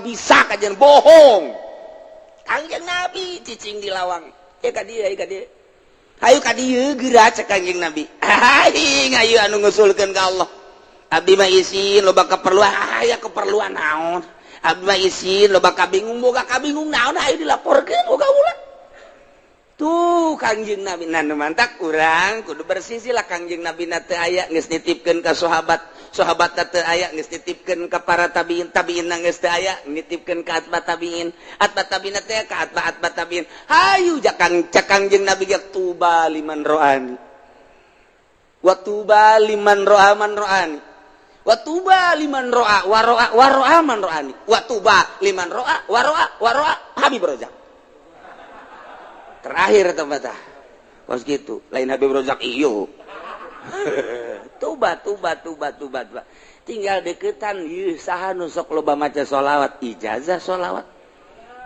Bisa kajian bohong. Kangjeng Nabi cicing di lawang. Ya ka dieu, ka dieu. Hayu ka dieu geura cek Kangjeng Nabi. Aing ayu anu ngusulkeun ka Allah. Abdi mah isin loba keperluan, aya keperluan naon? Abdi mah isin loba kabingung, boga kabingung naon, hayu dilaporkeun boga ulah. Tuh Kangjeng Nabi nu mantak urang kudu bersisi lah. Kangjeng Nabi na teu aya geus nitipkeun ka sahabat, sahabat teu aya geus nitipkeun ka para tabiin, tabiin geus teu aya nitipkeun ka atba tabiin, atba tabiin teh ka atba atba tabiin. Hayu jakang cek Kangjeng Nabi ge tuba liman ro'ani wa tuba liman ro'a man ro'ani wa tuba liman ro'a wa ro'a wa ro'a man ro'ani wa tuba liman ro'a wa ro'a wa ro'a Habib Rozak. Terakhir tempat kos gitu lain Habib Rozak iyo. Tuba tuba tuba tuba tuba tinggal deketan ieu saha nu sok loba maca sholawat, ijazah sholawat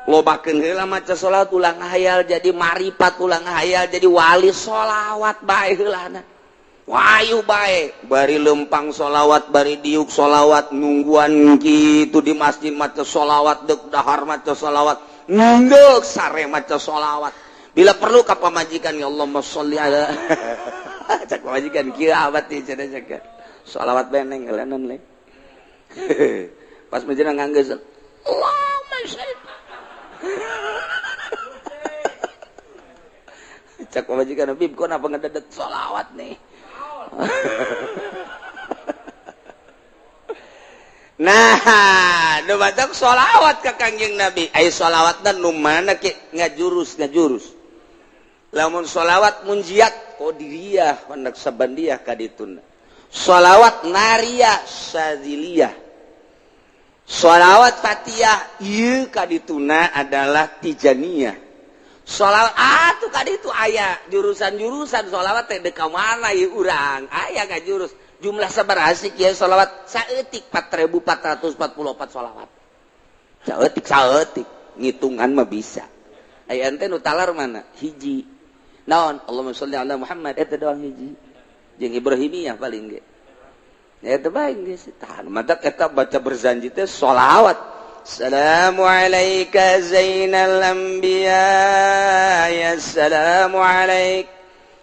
lobakeun heula, maca sholawat ulah ngahayal jadi marifat, ulah ngahayal jadi wali, sholawat bae heulana, wayu bae bari lempang sholawat, bari diuk sholawat, nungguan gitu di masjid maca sholawat, dek dahar maca sholawat, nunduk sare maca sholawat. Bila perlu ka pamajikan, ya Allahumma sholli ala, cak pamajikan kieu abad teh cenah, cak sholawat beneng ngelanan le pas menjelang nganggeus Allahumma sholli, cak pamajikan, "Bib, kok napa ngededet sholawat nih?" Nah, nu batak sholawat ka Kangjeng Nabi. Ai sholawatna nu mana ke ngajurus ngajurus. Lamun sholawat munjiat qadiriyah naqsabandiyah kadituna. Sholawat nariyah syadziliyah. Sholawat fatiyah ieu kadituna adalah tijaniyah. Sholawat atuh kaditu aya jurusan-jurusan sholawat teh deuk ka mana ieu urang? Aya ngajurus. Jumlah sabaraha sih kieu sholawat? Saeutik 4444 sholawat. Saeutik saeutik ngitungan mah bisa. Aya ente nu talar mana? Hiji. Naon? Allahumma sholli ala Muhammad eta doang hiji. Jeung Ibrahimiyah paling ge. Eta bae geus tahan matak eta baca berzanji teh sholawat. Assalamu alayka zainal anbiya ya assalamu alaik.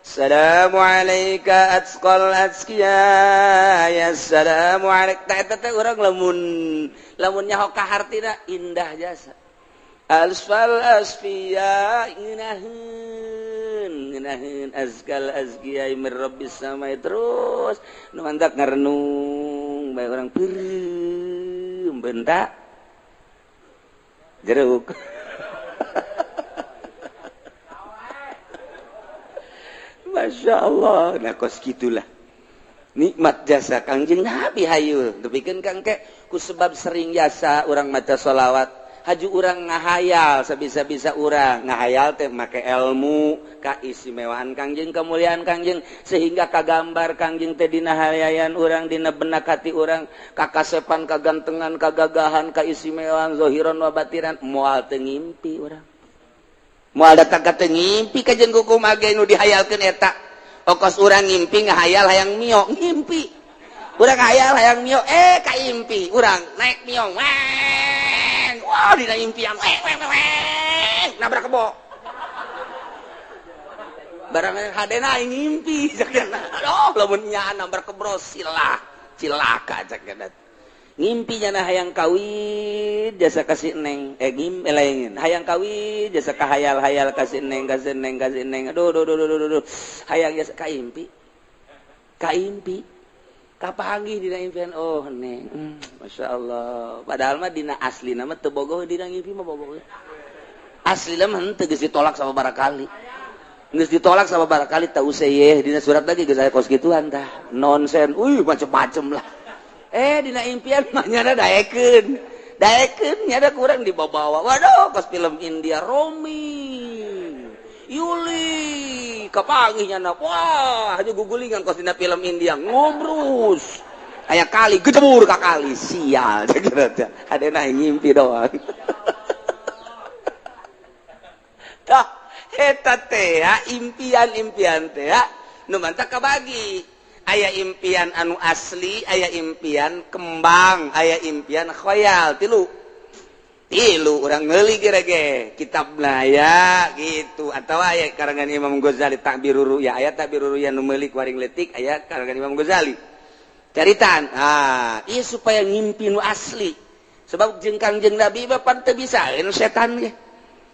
Assalamu alayka atqal atqiya ya assalamu alaik. Tah eta teh urang lamun lamun nyaho ka hartina indah jasa. Asfal asfiya ngeunaheun ngeunaheun azkal azkiya mir rabbis samai terus nu mantak ngarenung bae urang peureum bentak jeruk. Masya Allah, nah kos gitulah nikmat jasa Kangjeng Nabi. Hayu depikeun kang ke ku sebab sering jasa urang maca sholawat, haju urang ngahayal sabisa-bisa urang ngahayal teh make ilmu kaistimewaan Kangjeng, kemuliaan Kangjeng, sehingga kagambar Kangjeng teh dina hayayan urang, dina benak hati urang, kakasepan, kagantengan, kagagahan, kaistimewaan zahiran wa batinan. Moal teu ngimpi urang, moal datang ka teu ngimpi kajen kumaha ge nu dihayalkeun eta. Okos urang ngimpi ngahayal hayang mio, ngimpi urang hayal hayang mio, kaimpi urang naik mio, weng, wah dina impian weng weng weng nabrak kebo barang hadena aing ngimpi cakna. Aduh, lamun nya nabrak kebo silah cilaka cakna. Ngimpi nyana hayang kawin jasa kasih neng, ngim lain hayang kawin jasa kahayal-hayal kasih neng kasih neng kasih neng, aduh aduh aduh aduh aduh hayang jasa kaimpi kaimpi kapanggih dina impian, oh neng, Masya Allah. Padahal mah dina asli nama teu bogoh, dina ngimpi mah bogoh. Asli mah henteu, geus ditolak sama barakali, geus ditolak sama barakali teu useuh dina surat lagi geus aya kos gituan tah nonsen, uih macem-macem lah. Dina impian mah nyana daekeun daekeun nyana kurang dibawa-bawa. Waduh, kos film India Romi Yuli kapanggih nyana, wah hanya gugulingan kos dina film India ngobrus aya kali gejebur ka kali sial cek teh hadena ngimpi doang. Tah eta teh impian-impian teh nu mantak kabagi. Aya impian anu asli, aya impian kembang, aya impian khoyal tilu. Tilu urang meuli kira ge kitabna ya gitu atau aya karangan Imam Ghazali Ta'birur Ru'ya, aya Ta'birur Ru'ya nu meuli ku aring leutik aya karangan Imam Ghazali. Caritaan ah ieu supaya ngimpi nu asli. Sebab jeung Kangjeng Nabi mah pan teu bisaeun setan ge.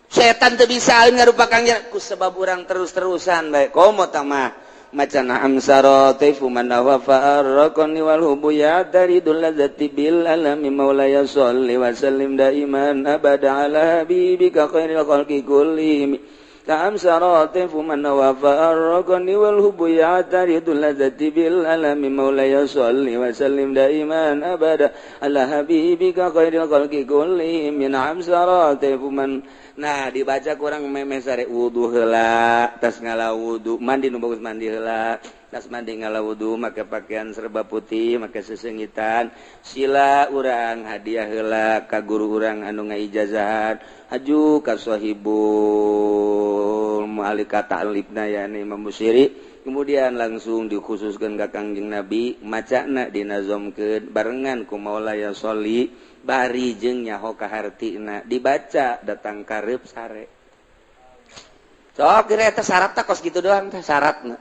Setan teu bisaeun ngarupa Kangjeng ku sebab urang terus-terusan bae komo tah mah. Maca na'am saratifu man wafa arraqani wal hubu ya taridul ladzati bil alami maulaya sholli wa sallim daiman abada ala habibika khairil khalqi kullihim. Ta'am saratifu man wafa arraqani wal hubu ya taridul ladzati bil alami maulaya sholli wa sallim daiman abada ala habibika khairil khalqi kullihim. Na'am saratifu man. Nah dibaca kurang memeh sare wudu heula tas ngala wudu mandi nu bagus mandi heula tas mandi ngala wudu make pakaian serba putih make sesengitan sila urang hadiah heula ka guru urang anu ngaijazahan haju ka sahibul mu'alika ta'libna yani Imam Busiri kemudian langsung dikhususkeun ka Kangjeng Nabi macana dinazomkeun barengan ku Maulaya sholli bari jeung nyaho ka hartina dibaca datang karep sare sok kira eta syarat tah kos kitu doang tah syaratna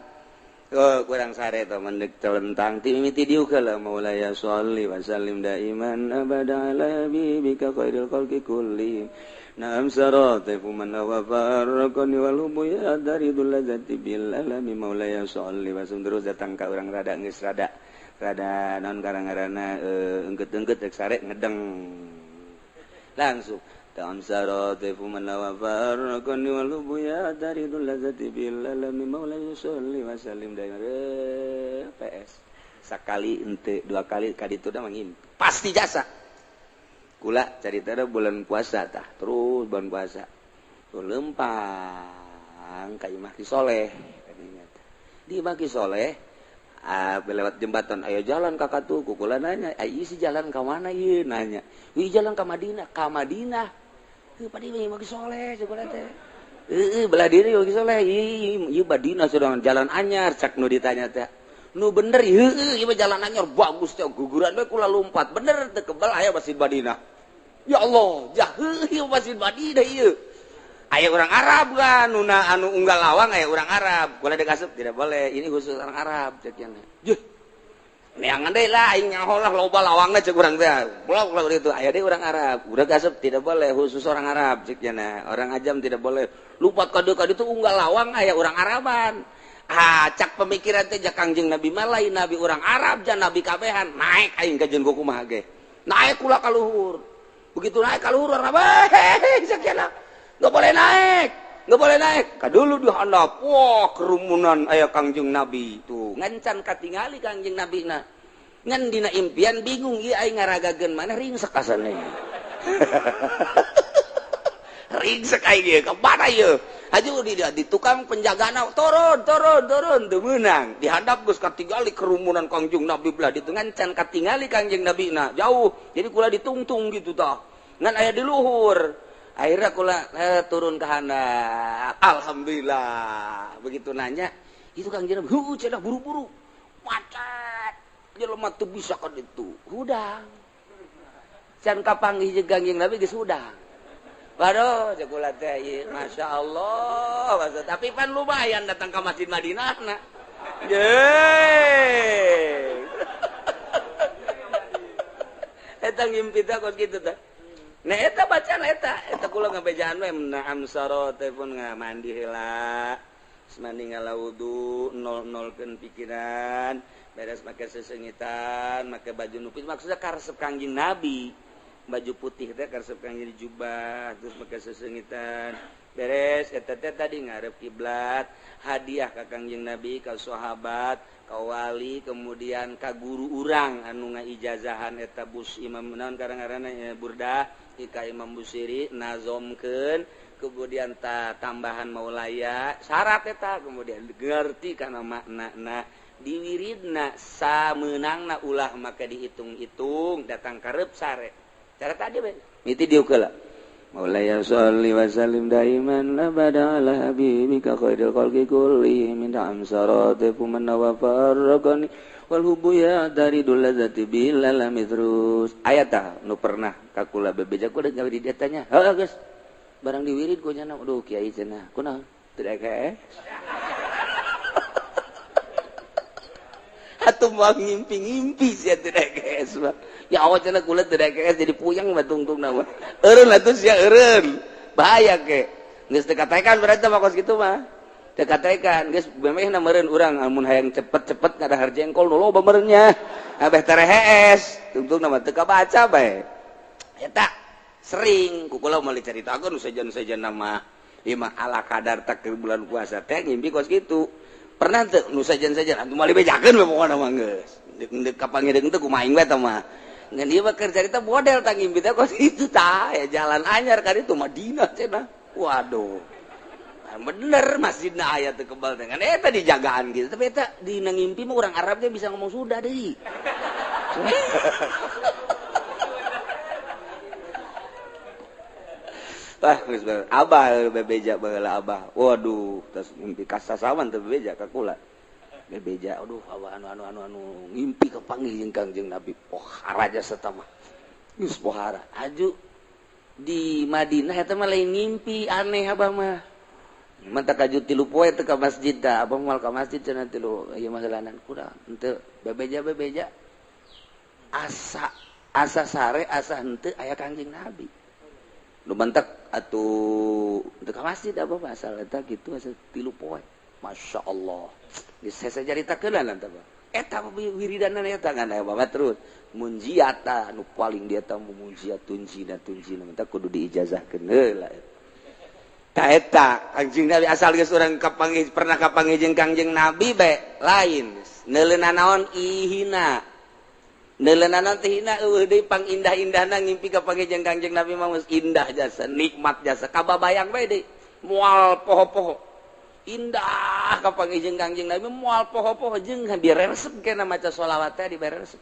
oh kurang sare tah mendek telentang ti mimiti diuk heula Maulaya sholli wa sallim daiman abada ala habibika khairil khalqi kulli na'am saratifu man wa farraqani wal hubu ya daridul ladzati bil alami Maulaya sholli wa sallim terus datang ka urang rada geus rada rada non karang-karana engket-engket rek sare ngedeng langsung ta'am saratifu man wa farraqani wal hubu ya daridul ladzati bil alami Maulaya sholli wa sallim daiman PS sakali ente dua kali kaditu da mangim pasti jasa kula carita da bulan puasa tah terus bulan puasa tuh lempang ka Imah Ki Soleh kadinya di Imah Ki Soleh lewat jembatan ayo jalan kakak tuh kukula nanya ayo isi jalan ke mana ieu nanya wih jalan ke Madinah ka Madinah heuh padi Imah Ki Soleh cekula teh heuh belah diri Imah Ki Soleh ieu Madinah sedang jalan anyar cak nu ditanya teh nu bener heuh ieu jalan anyar bagus teh guguran we kula lompat bener teu kebal aya Masjid Madinah. Ya Allah, jaheuh ieu Masjid Madinah ieu. Aya urang Arab kan, nuna anu unggal lawang aya urang Arab. Kula dikasup tidak boleh, ini khusus orang Arab cek nya. Juh. Neangan deui lah aing nyaho lah loba lawangna cek urang teh. Blok lah itu aya deui urang Arab. Urang kasup tidak boleh khusus orang Arab cek nya. Orang ajam tidak boleh. Lupat ka ditu unggal lawang aya urang Araban. Ah, cak pemikiran teh ja Kangjeng Nabi mah lain nabi urang Arab jan nabi kabehan. Naik aing ka jeung kumaha ge. Naik kula ka luhur. Begitu naik ka luhur orang hehehe sekian nggak boleh naik, nggak boleh naik. Kadulu di handap, wah kerumunan aya Kangjeng Nabi tuh. Ngancan katingali Kangjeng Nabi na. Ngan dina impian bingung ieu aing ngaragageun mana ringsek asana. Ringsek aing ieu ka mana ieu? Haju di tukang penjagana turun turun turun teu meunang. Di handap geus katingali kerumunan Kangjeng Nabi belah ditu ngancan katingali Kangjeng Nabi na jauh. Jadi kula ditungtung gitu tah. Ngan aya di luhur. Akhirnya kula turun ke handap. Alhamdulillah. Begitu nanya, itu Kangjeng Nabi, heuh cenah buru-buru. Macet. Jelema teu bisa ka ditu. Hudang. Can kapanggih jeung Kangjeng Nabi geus hudang. Waduh, cek kula teh ieu, Masya Allah. Tapi pan lumayan datang ke Masjid Madinah na. Yeay. Eta ngimpi teh kos kitu teh. Nah eta bacaan eta, eta kula ngabejaan we na'am sarate pun mandi heula. Mandi ngala wudu, nol-nolkeun pikiran, beres make sesengitan, make baju nupis maksudnya karesep Kangjeng Nabi. Baju putih teh karesep Kangjeng jubah, terus make sesengitan. Beres eta teh tadi ngarep kiblat, hadiah ka Kangjeng Nabi, ka sahabat, ka wali, kemudian ka guru urang anu ngaijazahan eta bus Imam naon karang-karangna Burdah, ka Imam Busiri nazomkeun, kemudian tambahan maulaya syarat eta kemudian ngerti kana maknana diwiridna samenangna ulah maka dihitung-hitung datang karep sare cara tadi we miti diuk heula Maulaya sholli wa sallim daiman abada ala habibika khairil khalqi kullihim min amsaratifu man wa farraqani wal hubbu ya daridul ladzati bil alami terus. Aya tah nu pernah ka kula bebeja kula gawe di dieu tanya. Heuh geus. Barang diwirid ku nya aduh kiai cenah. Kunaon? Teu kae. Atuh moal ngimpi-ngimpi sia teu kaes mah. Ya awak cenah kula teu kaes jadi puyeng mah tungtungna mah. Eureun atuh sia eureun. Bahaya ke. Geus teu katekan berarti mah kos kitu mah. Teu katekan geus memehna meureun urang amun hayang cepet-cepet ngadahar jengkol nu loba meureun nya. Abeh terehees tungtungna mah teu kabaca bae. Eta sering ku kula moal dicaritakeun sejen-sejen mah. Ieu mah ala kadar takdir bulan puasa teh ngimpi kos kitu. Pernah teu nu sejen-sejen atuh moal dibejakeun we pokona mah geus. Deuk kapangireung teh kumaha aing we tah mah. Ngan ieu mah keur carita model tah ngimpi teh kos kitu tah ya jalan anyar ka ditu Madinah cenah. Waduh. Bener masjidna aya teu kebal teh ngan eta dijagaan gitu. Tapi eta dina ngimpi mah urang Arab teh bisa ngomong sudah deui. Wah, geus abah bebeja baheula abah. Waduh, tas ngimpi kasasawan teu bebeja ka kula. Bebeja, aduh abah anu ngimpi kapanggih jeung Kangjeng Nabi. Pohara jasa tah mah. Geus pohara. Aju di Madinah eta mah lain ngimpi aneh abah mah. Mantak aju 3 poe teu ka masjid tah, abah moal ka masjid cenah 3 ieu mah heulanan kurang. Henteu bebeja-bebeja. Asa asa sare asa henteu aya Kangjeng Nabi. Nu mantak atuh teu ka masjid abah mah asal eta kitu asa 3 poe. Masya Allah. Geus saya caritakeun lah tah. Eta wiridanan eta ngan aya bapak terus munjiat nu paling dia tah munjiat tunjina tunjina mantak kudu diijazahkeun heula. Ta eta Kangjeng Nabi asal geus urang kapanggih pernah kapanggih jeung Kangjeng Nabi bae lain. Neuleuna naon ihina. Neuleuna naon teh hina eueuh deui pangindah-indahna ngimpi kapanggih jeung Kangjeng Nabi mah geus indah jasa, nikmat jasa, kababayang bae deui. Moal poho-poho. Indah kapanggih jeung Kangjeng Nabi moal poho-poho jeung diresep kena maca sholawat teh diberesep.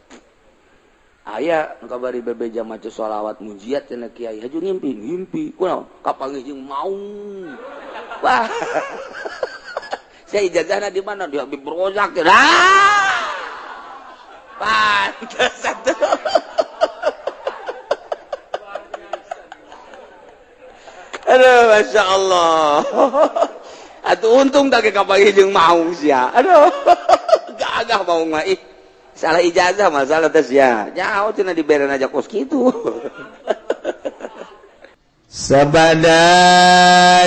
Aya nu kabari bebeja maca sholawat mujiat cenah kiai haju ngimpi ngimpi kunaon kapanggih jeung maung. Wah. Saya ijazahna di mana di Habib Rozak. Ah! Pantes atuh. Aduh Masya Allah. Atuh untung tak kapanggih jeung maung sia. Aduh. Gagah maung mah ih. Salah ijazah masalah teh sia. Jauh cenah diberen aja kos kitu. Sabada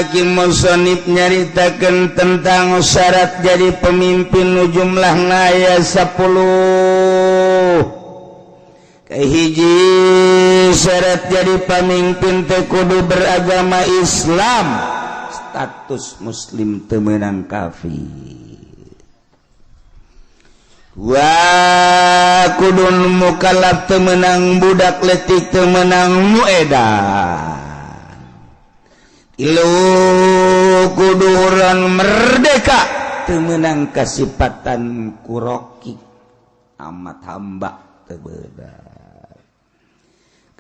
ki musonib nyaritakeun tentang syarat jadi pemimpin nu jumlahna aya 10. Kahiji syarat jadi pemimpin teh kudu beragama Islam, status muslim teu meunang kafir. Wa kudun mukallaf teu meunang budak leutik teu meunang muedan. Ilu kuduran merdeka teu meunang kasipatan kuroki amat hamba teu beunang.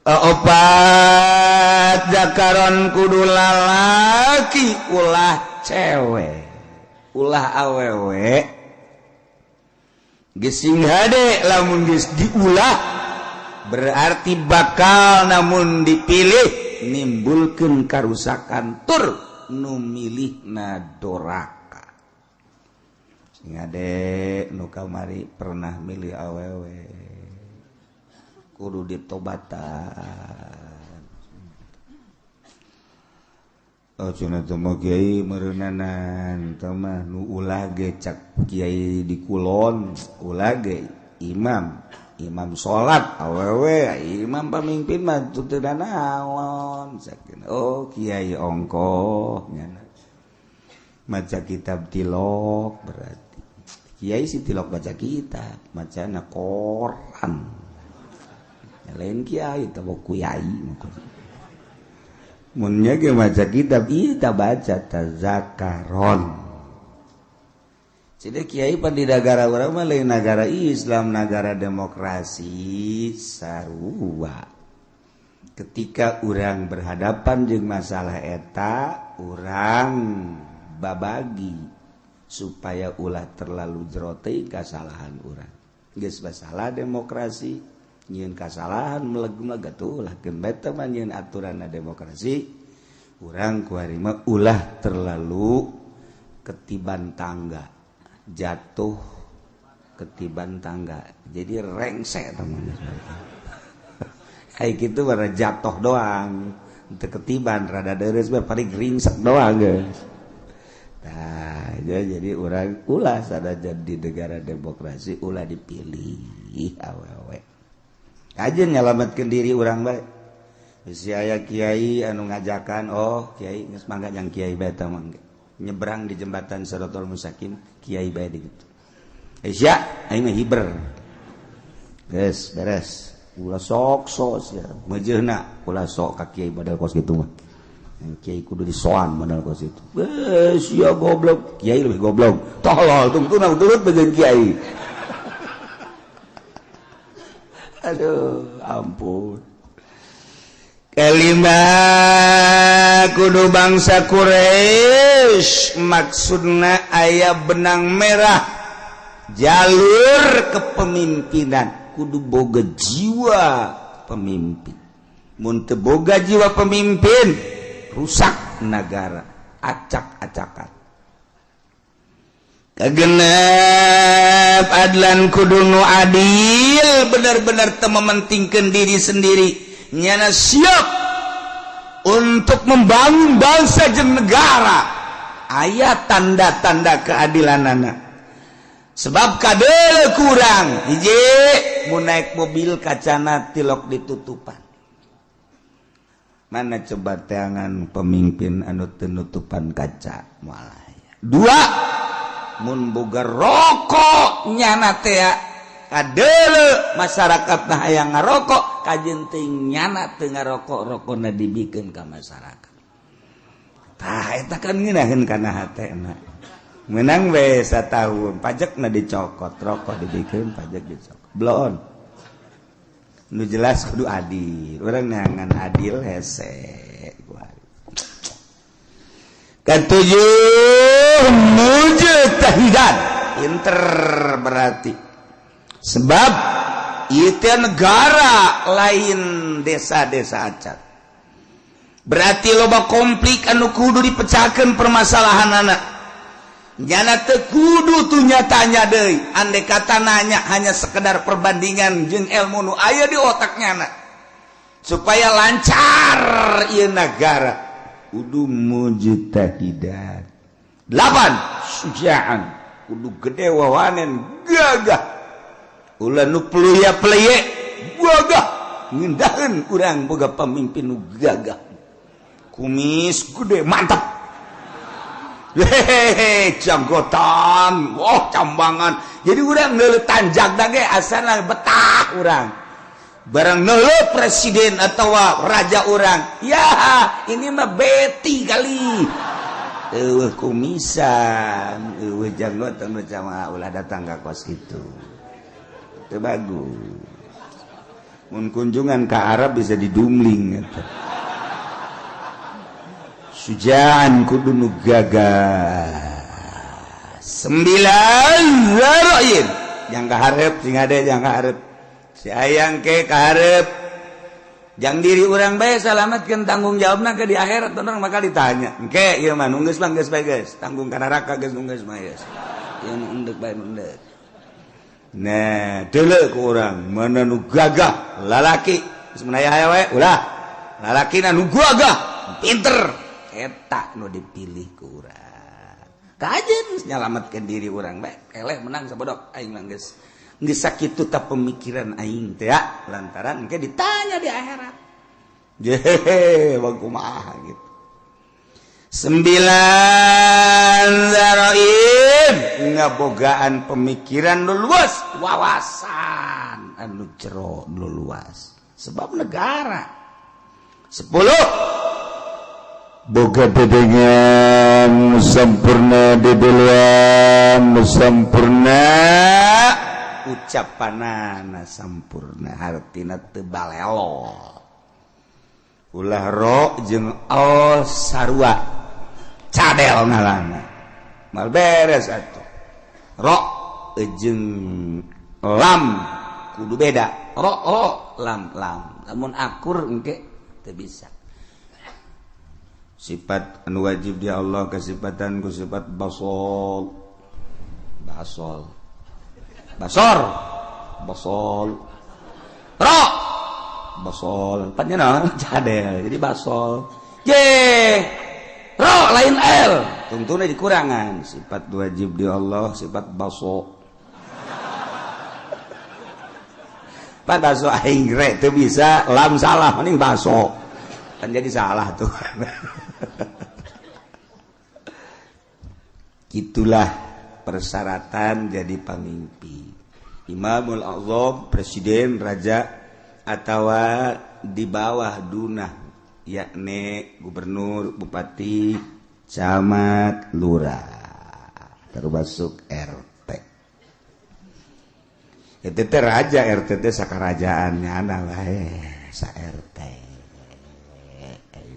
Kaopat zakaron kudu lalaki ulah cewek ulah awewe gesing hade lamun geus diulah berarti bakal namun dipilih nimbulkeun karusakan tur nu milihna doraka. Sing hade nu kamari pernah milih awewe kudu ditobatan. Oh cenah teh mah kiai meureunnanan teh mah nu ulah ge cak kiai di kulon ulah ge imam imam salat awewe imam pamimpin mah teu naon sakin. Oh kiai ongkoh nyana maca kitab tilok berarti kiai si tilok baca kitab macana koran lain kiai teh kiai munnya ge maca kitab ieu ta baca tazakaron. Jadi kiai pan di nagara urang mah lain nagara Islam, nagara demokrasi sarua. Ketika urang berhadapan jeung masalah eta, urang babagi supaya ulah terlalu jero teuing kasalahan urang. Geus masalah demokrasi, nyieun kasalahan meleg-meleg atuh ulah keun bae teh mah nyieun aturanna demokrasi. Urang kuari mah ulah terlalu ketiban tangga, jatuh ketiban tangga, jadi rengsek teman. Kayak gitu bara jatuh doang, teu ketiban, rada deres bae, paling ringsek doang guys. Nah, ya, jadi urang ulah sanajan di negara demokrasi ulah dipilih awewe. Aja nyelamatkan diri urang bae. Bisi aya kiai anu ngajakan, oh kiai geus mangga jang kiai bae tah mangga. Nyebrang di jembatan Siratal Mustaqim, kiai bae di gitu. Eh sia, aing mah hiber. Geus beres. Ulah sok sok sia. Meujeuhna ulah sok ka kiai model kos kitu mah. Kiai kudu disoan modal kos itu. Eh sia goblok, kiai lebih goblok. Tolol tungtuna turut bagian kiai. Aduh, ampun. Kelima kudu bangsa Quraisy, maksudna aya benang merah jalur kepemimpinan, kudu boga jiwa pemimpin. Mun teu boga jiwa pemimpin, rusak negara, acak-acakan. Kagenep adlan kudu nu adil, benar-benar teu mementingkeun diri sendiri, nyana siap untuk membangun bangsa jeung negara. Aya tanda-tanda keadilanana. Sebab kadele kurang hiji mun naik mobil kacana tilok ditutupan. Mana coba teangan pemimpin anu teu nutupan kaca moal aya. Dua, mun boga rokok nyana teh kadele masyarakat nah hayang ngarokok kajeun teh nyana teu ngarokok, rokona dibikeun ka masyarakat. Tah eta kan ngeunaheun kana hatena. Menang we satahun pajakna dicokot, rokok dibikeun pajak dicokot. Bloon. Nu jelas kudu adil. Urang neangan adil hese. Ketujuh mujtahidan, pinter berarti. Sebab itu negara lain desa-desa acan. Berarti loba konflik anu kudu dipecahkan permasalahan anak. Nyana teu kudu tuh nyatanya deui. Andai kata nanya hanya sekedar perbandingan jeung ilmu nu aya di otaknya anak. Supaya lancar ieu negara. Kudu mujtahidan. 8 sujaan, kudu gede wawanen gagah. Ulah nu peluya peleye gagah ngindaheun urang boga pamimpin nu gagah. Kumis gede mantap. Hehehe, janggotan, wah cambangan. Jadi urang neuleuh tanjak ge asana betah urang. Barang neuleuh presiden atau raja urang, ya ini mah beti kali. Eueuh kumisan, eueuh janggotan jamaah ulah datang ka kos kitu. Teu bagus. Mun kunjungan ka Arab bisa didumling eta. Sujaan kudu nu gagah. 9 zaroin. Yang kaharep sing ade yang kaharep. Si ayang ke kaharep. Jang diri urang bae salamatkeun tanggung jawabna ke di akhirat urang bakal ditanya. Engke ieu mah nu geus mah geus bae geus, tanggung ka neraka geus nu geus mah geus. Ieu nu endek bae nu endek. Nah, deuleu ku urang mana nu gagah lalaki geus menaya aya wae ulah. Lalakina nu gagah, pinter. Eta nu dipilih ku urang. Kajeun nyalametkeun diri urang bae. Keleh menang sabodok aing mah geus. Geus sakitu ta pemikiran aing teh ya, lantaran engke ditanya di akhirat. Jehe, bang kumaha gitu. 9 zaroim ngabogaan pemikiran nu luas, wawasan anu jero nu luas. Sebab negara. 10 boga dedengan sempurna, dedeluan sempurna, ucapanana sampurna, hartina teu balelo. Ulah ro jeung al sarua cadel ngalana mal beres atuh. Ro jeung lam kudu beda, ro ro lam lam, lamun akur engke teu bisa. Sifat anu wajib di Allah kasifatan ku sifat basol basol basor basol ro basol panjenengan cadel jadi basol ye ro lain l tungtuna dikurangan. Sifat wajib di Allah sifat baso pan baso aing re teu bisa lam salah mending baso kan jadi salah tuh. Itulah persyaratan jadi pemimpin. Imamul Azam, presiden, raja atau di bawah dunah yakni gubernur, bupati, camat, lurah, termasuk RT. Itu teh raja, RT teh sakarajaannya ana wae sa RT.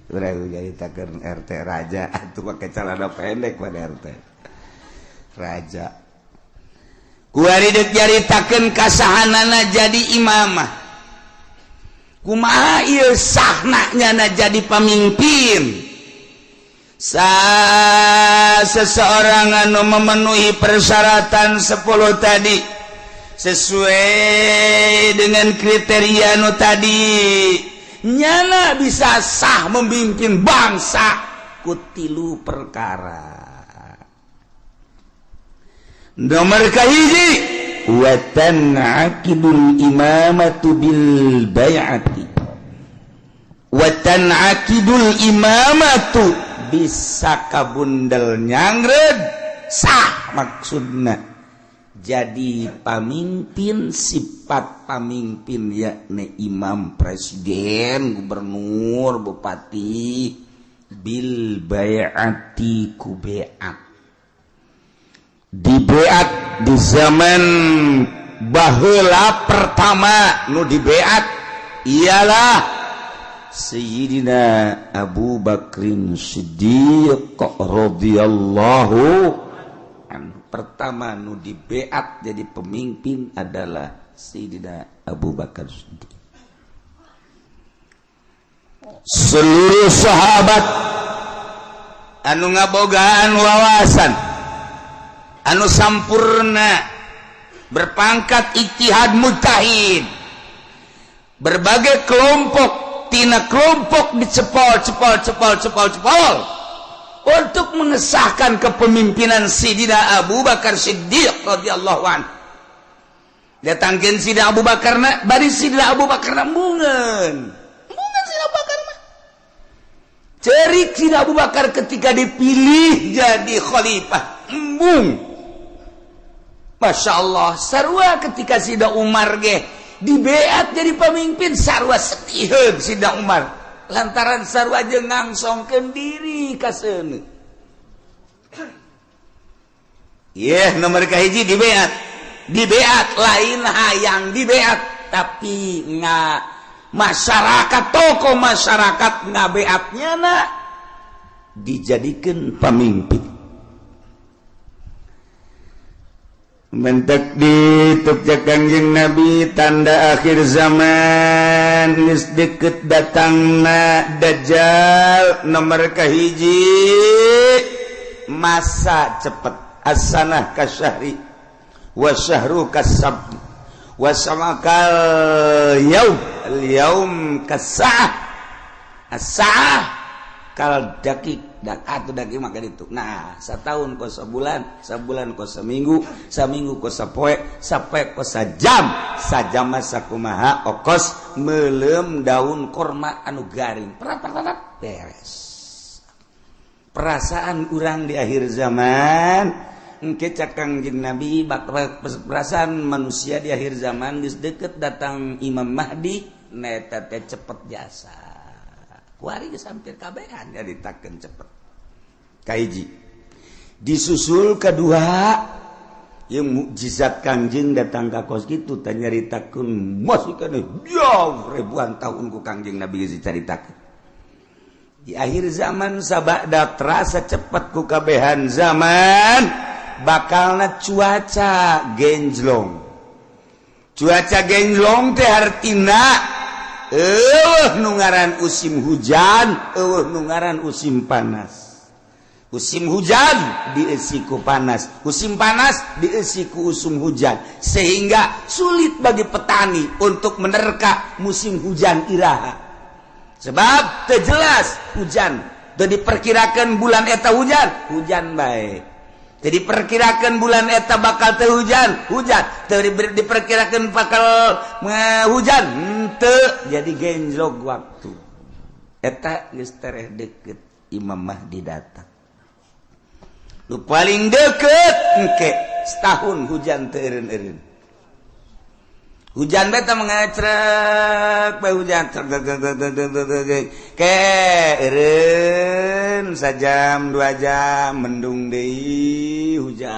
Itu jadi takeun RT raja atuh make celana pendek pada RT. Raja. Kuari deuk nyaritakeun kasahanana jadi imamah. Kumaha ieu sahna nyana jadi pamimpin? Seseorang anu memenuhi persyaratan 10 tadi sesuai dengan kriteria nu tadi, nyana bisa sah memimpin bangsa ku tilu perkara. Nomor kahiji, wa tan'aqidul imamatu bil bai'ati. Wa tan'aqidul imamatu bisa kabundel nyangred sah maksudna jadi pamimpin. Sifat pamimpin yakni imam, presiden, gubernur, bupati bil bai'ati ku bai'at. Dibeat di zaman baheula pertama nu dibeat ialah Sayyidina Abu Bakrin Siddiq radhiyallahu anhu. Pertama nu dibeat jadi pemimpin adalah Sayyidina Abu Bakar Siddiq. Seluruh sahabat anu ngabogaan wawasan anu sampurna berpangkat ijtihad mujtahid, berbagai kelompok tina kelompok dicepol cepol cepol cepol cepol untuk mengesahkan kepemimpinan Sayyidina Abu Bakar Siddiq radhiyallahu anhu. Datangkeun Sayyidina Abu Bakar na bari Sayyidina Abu Bakar na embungeun embungeun Sayyidina Abu Bakar mah cerik. Sayyidina Abu Bakar ketika dipilih jadi khalifah embung, Masya Allah. Sarua ketika Sida Umar ge dibeat jadi pemimpin, sarua setiheun Sida Umar lantaran sarua jeung ngangsongkeun diri ka seuneu. Yeh, nomor kahiji dibeat. Dibeat lain hayang dibeat, tapi nga masyarakat, tokoh masyarakat ngabeatnya na dijadikeun pamimpin. Mentek dituk Kangjeng Nabi tanda akhir zaman geus deket datangna Dajjal. Nomor kahiji masa cepet, as-sanah kasyahri wa syahru kasab wa samakal yaum al yaum kasah as-saah kal dakik dak atuh daging makan itu. Nah, setahun kos sebulan, sebulan kos seminggu, seminggu kos sapoe, sapoe kos sajam, sajam mah sakumaha okos meuleum daun korma anu garing. Prat prat beres. Perasaan urang di akhir zaman engke cak Kangjeng Nabi, perasaan manusia di akhir zaman geus deket datang Imam Mahdi, neta teh cepet jasa. Kuari geus hampir kabehan nyaritakeun cepet. Kahiji disusul kedua yang mukjizat Kangjeng datang ka kos kitu teh nyaritakeun masih kana jauh ribuan tahun ku Kangjeng Nabi geus dicaritakeun. Di akhir zaman sabada terasa cepat ku kabehan zaman bakalna cuaca genjlong. Cuaca genjlong teh artina eueuh nu ngaran musim hujan, eueuh nu ngaran musim panas. Musim hujan dieusi ku panas, musim panas dieusi ku usum hujan, sehingga sulit bagi petani untuk menerka musim hujan iraha. Sebab teu jelas hujan, teu diperkirakan bulan eta hujan, hujan bae. Teu diperkirakan bulan eta bakal teu hujan, hujan. Teu diperkirakan bakal hujan, henteu. Jadi genjlok waktu. Eta geus tereh deket Imam Mahdi datang. Nu paling deket engke setahun hujan teu eureun-eureun. Hujan beta mengecrek bae hujan trek ke eureun sajam 2 jam mendung deui hujan.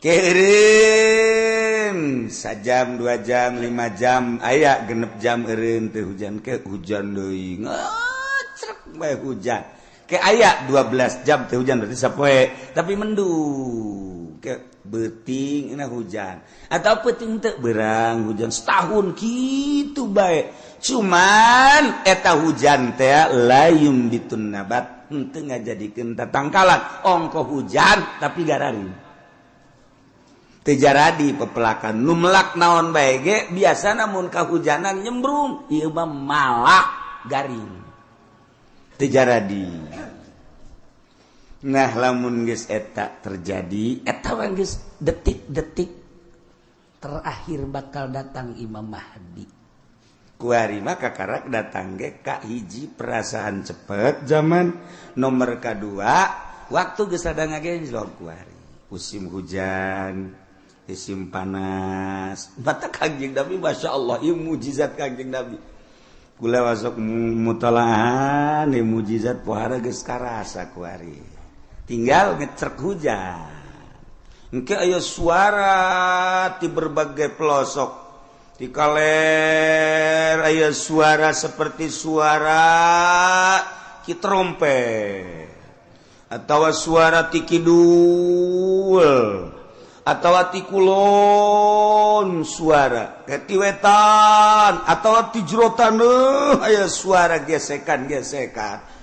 Ke eureun sajam 2 jam 5 jam aya 6 jam eureun teu hujan ke hujan deui ngecrek bae hujan. Ke aya 12 jam teu hujan berarti sapoe tapi mendung ke beuting na hujan atau peuting teu berang hujan setahun kitu bae. Cuman eta hujan teh layum bitun nabat henteu ngajadikeun tatangkalan ongko hujan tapi gararing teu jaradi pepelakan nu melak naon bae ge biasana mun kahujanan nyembrung ieu mah malak garing teu jaradi. Nah lamun geus eta terjadi eta geus detik-detik terakhir bakal datang Imam Mahdi. Kuari mah kakarak datang ge ka hiji perasaan cepet zaman, nomor kadua waktu geus rada ngagenjlok kuari. Musim hujan, musim panas. Mata Kangjeng Nabi Masya Allah ieu mujizat Kangjeng Nabi. Kula masuk mutalahan ieu mujizat pohara geus karasa kuari. Tinggal ngecerk hujan. Engke aya suara di berbagai pelosok. Di kaler aya suara seperti suara ki trompet atau suara ti kidul atau ti kulon suara ke ti wetan atau ti jero taneuh aya suara gesekan-gesekan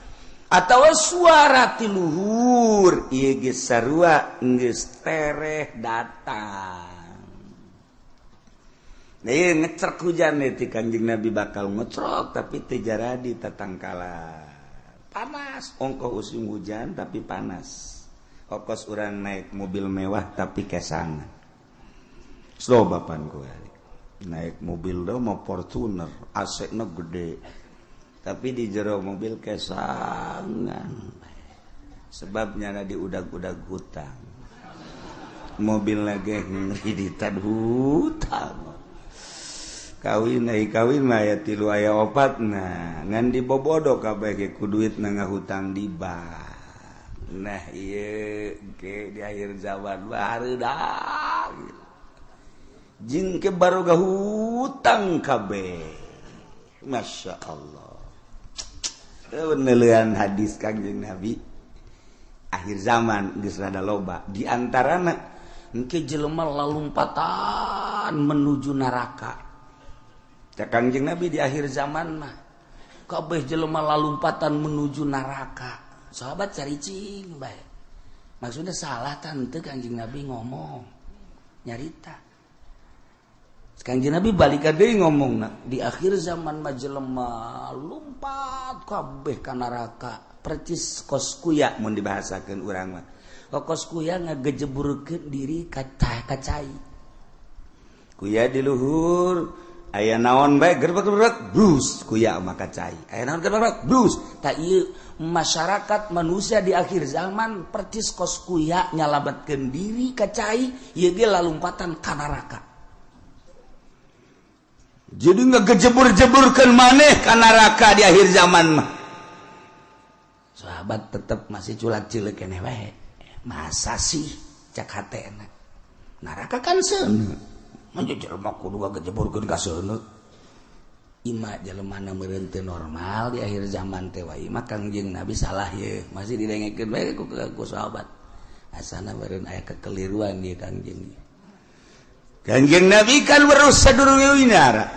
atau suara ti luhur ieu geus sarua geus tereh datang. Nah, ieu ngecerk hujan ti Kangjeng Nabi bakal ngecrok tapi teu jaradi tatangkalan. Panas ongkoh musim hujan tapi panas. Okos urang naik mobil mewah tapi kesangan. Slow bapan ku naik mobil do mau Fortuner AC na gede. Tapi di jero mobil kesangan. Sebabnya di udag-udag hutang. Mobil lagi ngreditan hutang. Kawin ai kawin mah aya 3 aya 4 nah ngan dibobodo kabeh ge ku duit na ngahutang di bank. Nah ieu ge di akhir zaman barudak. Jeung ke baroga hutang kabeh. Masya Allah. Penelian hadis Kangjeng Nabi akhir zaman geus rada loba di antarana engke jelema lalumpatan menuju neraka. Cak Kangjeng Nabi di akhir zaman mah kabeh jelema lalumpatan menuju neraka. Sahabat caricing bae. Maksudnya salah tante Kangjeng Nabi ngomong nyarita. Kangjeng Nabi balik deui ngomongna di akhir zaman mah jelema lumpat kabeh ka neraka. Percis kos kuya mun dibahasakeun urang mah. Kos kuya ngagejeburkeun diri ka cai. Kuya di luhur aya naon bae gerbek-gerbek brus kuya maka cai. Aya naon gerbek brus. Ta ieu masyarakat manusia di akhir zaman percis kos kuya nyalametkeun diri ka cai ieu ge lalumpatan ka neraka. Jadi ngegejebur-jeburkeun maneh ka neraka di akhir zaman mah. Sahabat tetep masih culak-cileuk keneh wae. Masa sih cak hatena. Neraka kan seuneu. Manja jelema kudu ngagejeburkeun ka seuneu. Ima jelema meureun teu normal di akhir zaman teh wae mah Kangjeng Nabi salah ye masih didengekeun bae ku sahabat. Asana meureun aya kekeliruan di Kangjeng. Kangjeng Nabi kan weruh sadurunge winara.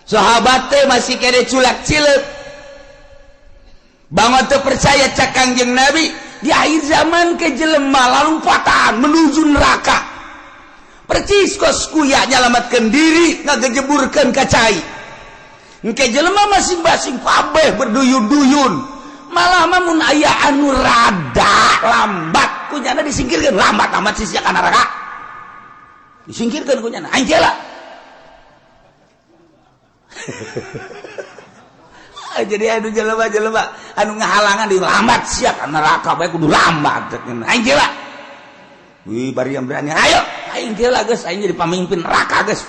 Sahabat teh masih kene culak cileuk. Bangun teu percaya cak Kangjeng Nabi di akhir zaman ke jelema lalumpatan menuju neraka. Percis kos kuya nyalamatkeun diri ngagejeburkeun ka cai. Engke jelema masing-masing kabeh berduyun-duyun. Malah mah mun aya anu rada lambat kunyana disingkirkeun, lambat amat sih sia ka neraka. Disingkirkeun kunyana, aing jela. Jadi anu jelema-jelema anu ngahalangan di lambat sia ka neraka bae kudu lambat aing jela. Wih bari yang berani, ayo aing jela geus, aing jadi pamimpin neraka geus.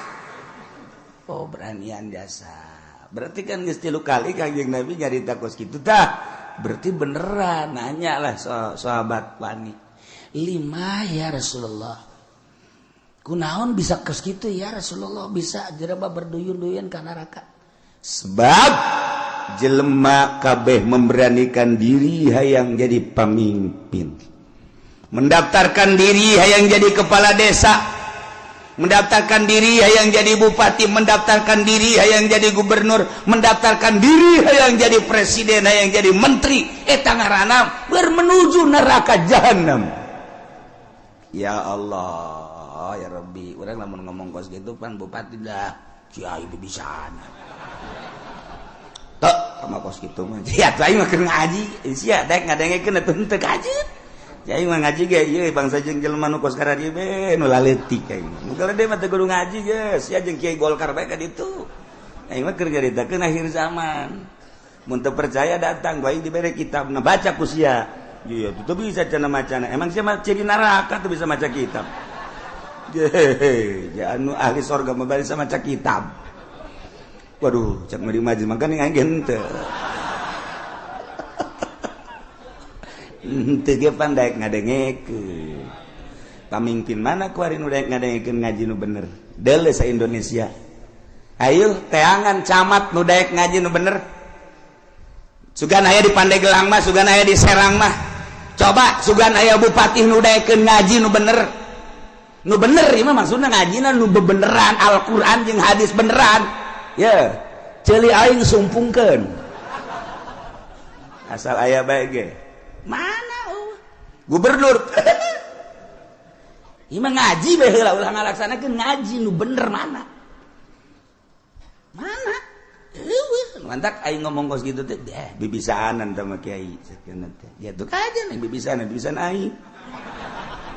Oh beranian jasa. Berarti kan geus 3 kali Kangjeng Nabi nyarita kos kitu tah. Berarti beneran nanya lah sahabat wani. Lima ya Rasulullah. Kunaon bisa kos kitu ya Rasulullah, bisa jelema berduyun-duyun ka neraka. Sebab jelema kabeh memberanikan diri hayang jadi pamimpin. Mendaftarkan diri hayang jadi kepala desa. Mendaftarkan diri hayang jadi bupati, mendaftarkan diri hayang jadi gubernur, mendaftarkan diri hayang jadi presiden, hayang jadi menteri. Eta ngaranna bermenuju neraka jahanam. Ya Allah, ya Rabbi, urang lamun ngomong kos gitu pan bupati dah kiai bibisana. Tok sama kos kitu mah. Sia aing mah keur ngaji, sia daek ngadengekeun atuh henteu kaji. Aing mah ngaji ge ieu bangsa jeung jelema nu kos karadieu be nu laletik aing. Nu gede mah teu kudu ngaji geus, sia jeung kiai Golkar bae ka ditu. Aing mah keur nyaritakeun akhir zaman. Mun teu percaya datang ku aing dibere kitabna baca ku sia. Iya, teu bisa cenah macana. Emang sia mah ciri neraka teu bisa maca kitab. Hehehe, ja anu ahli sorga mah bisa maca kitab. Waduh, cak mah di majlis mangkane aing henteu. Henteu ge pan daek ngadengekeun. Pamimpin mana kuari nu daek ngadengekeun ngaji nu bener? Deuleu sa Indonesia. Ayo teangan camat nu daek ngaji nu bener. Sugan aya di Pandeglang mah, sugan aya di Serang mah. Coba sugan aya bupati nu daekeun ngaji nu bener. Nu bener ieu mah maksudna ngajina nu bebeneran Al-Qur'an jeung hadis beneran. Ye, ceuli aing sumpungkeun. Asal aya bae ge. Mana gubernur ieu mah ngaji bae heula ulah ngalaksanakeun ngaji nu bener mana mana eueuh mantak aing ngomong kos kitu teh deh bibisaanan teh mah kiai sakeuna teh ya tuh kajian aing bibisaanan bibisan aing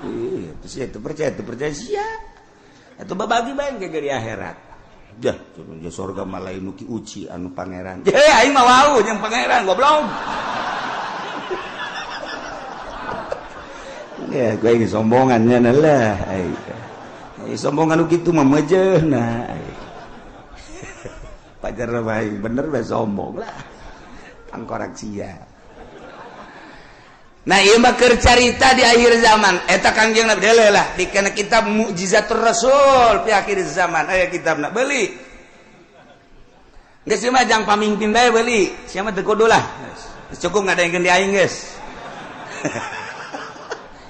ieu teh sia teu percaya sia atuh babagi bae ge di akhirat dah turun surga mah lain nu ki uci anu pangeran ye aing mah wau jeung pangeran goblok. Ya, gue ini sombongannya lah. Sombongan gitu mah mejeuhna. Pajar bae bener bae sombong lah. Tangkorak sia. Nah, ieu mah keur carita di akhir zaman. Eta Kangjeng Nabi deuleu lah di kana kitab Mukjizatur Rasul fi akhir zaman. Aya kitabna beuli. Geus mah jang pamimpin bae beuli. Sia mah teu kudu lah. Cukup ngadengkeun di aing geus.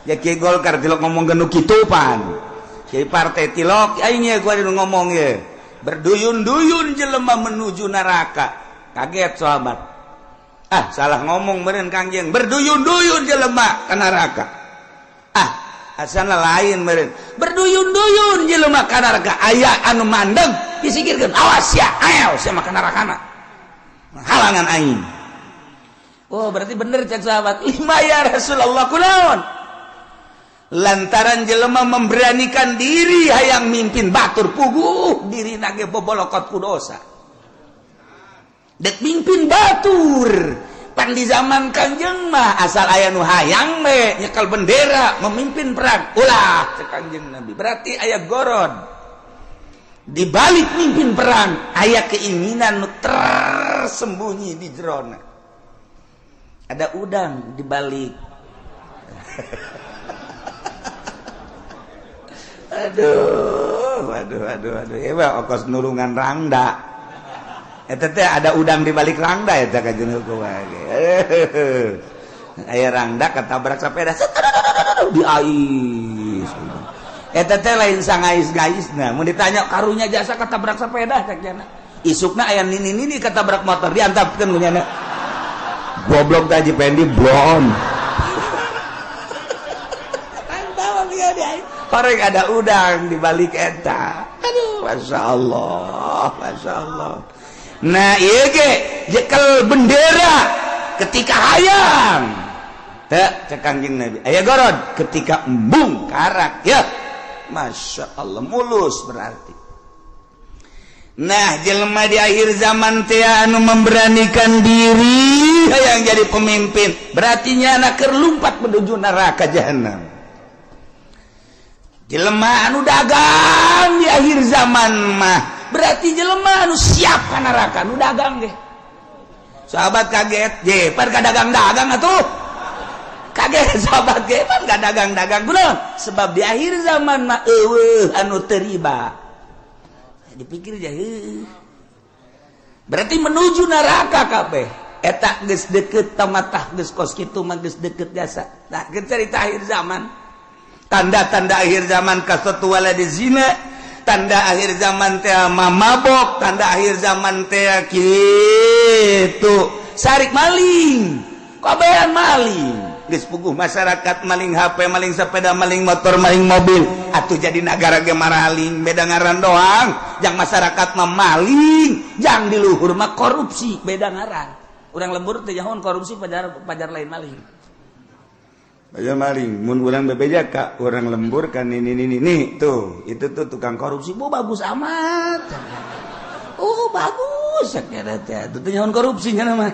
Ya kiai Golkar tilok ngomong nu kitu pan. Kiai partai tilok aing ye gua ngomong ye. Berduyun-duyun jelema menuju neraka. Kaget sahabat. Ah, salah ngomong meureun Kangjeng. Berduyun-duyun jelema ka neraka. Ah, asana lain meureun. Berduyun-duyun jelema ka neraka. Aya anu mandeg disingkirkeun. Awas sia, ayo sia mah ka nerakana. Halangan aing. Oh, berarti bener cek sahabat. Lima ya Rasulullah kunaon? Lantaran jelema memberanikan diri hayang mimpin batur puguh diri nage bobolokot ku dosa. Dek mimpin batur pan di zaman Kangjeng mah asal aya nu hayang we nyekel bendera memimpin perang ulah cek Kangjeng Nabi. Berarti aya goron di balik mimpin perang aya keinginan nu tersembunyi di jerona. Ada udang di balik. Aduh, aduh, aduh, aduh. Ewa okos nulungan rangda. Eta teh ada udang di balik rangda eta kajian hukum ge. Aya rangda ketabrak sepeda diais. Eta teh lain sangais-gaisna. Mun ditanya karunya jasa ketabrak sepeda cek jana. Isukna aya nini-nini ketabrak motor diantapkeun ku nyana. Goblok teh Haji Pendi blon. Horeng ada udang di balik eta. Aduh, Masya Allah, Masya Allah. Nah, ieu ge jekel bendera ketika hayang. Teu cek Kangjeng Nabi. Aya gorod ketika embung karak ya. Masya Allah mulus berarti. Nah, jelema di akhir zaman teh anu memberanikan diri hayang jadi pemimpin, berarti nyana keur lumpat menuju neraka jahanam. Jelema anu dagang di akhir zaman mah berarti jelema anu siap ka neraka nu dagang ge. Sahabat kaget, je pan ka dagang-dagang atuh. Kaget sahabat ge pan ka dagang-dagang kunaon? Sebab di akhir zaman mah eueuh anu teu riba. Dipikir aja heuh. Berarti menuju neraka kabeh. Eta geus deket tamatah geus kos kitu mah geus deket jasa. Nah, geus cerita akhir zaman. Tanda-tanda akhir zaman kasatu waladi zina, tanda akhir zaman teh mabok, tanda akhir zaman teh kitu sarik maling, kabehan maling. Geus puguh masyarakat maling HP, maling sepeda, maling motor, maling mobil. Atuh jadi nagara ge maraling, beda ngaran doang. Jang masyarakat mah maling, jang di luhur mah korupsi, beda ngaran. Urang lembur teh jahon korupsi pajar pajar lain maling. Aja maling, mun urang bebeja ka urang lembur kan ini ini nih tuh, itu tuh tukang korupsi, bu bagus amat. Oh bagus, kira teh, itu nyawan korupsinya nama.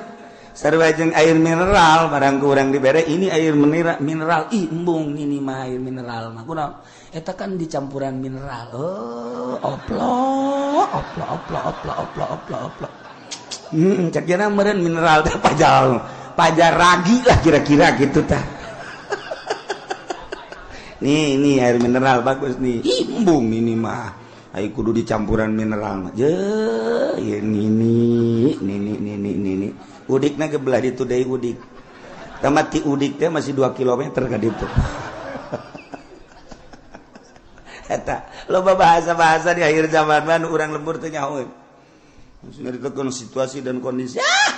Sarua jeung air mineral, barang ku urang dibere ini air mineral, mineral, ih embung ini mah air mineral mah. Kunaon? Eta kan dicampuran mineral. Oh, oplo, oplo, oplo, oplo, oplo, oplo, oplo. Cek jana meureun mineral teh pajar, pajar ragi lah kira-kira gitu tah. Nih, ini air mineral bagus nih. Embung ini mah. Ayo kudu dicampuran mineral mah. Je, ini ini ini ini ini. Udikna ge belah ditu deui udik. Tamat ti udik teh masih 2 km ka ditu. Eta loba bahasa-bahasa di akhir zaman mah urang lembur teh nyaho. Maksudna ditekan situasi dan kondisi. Ah!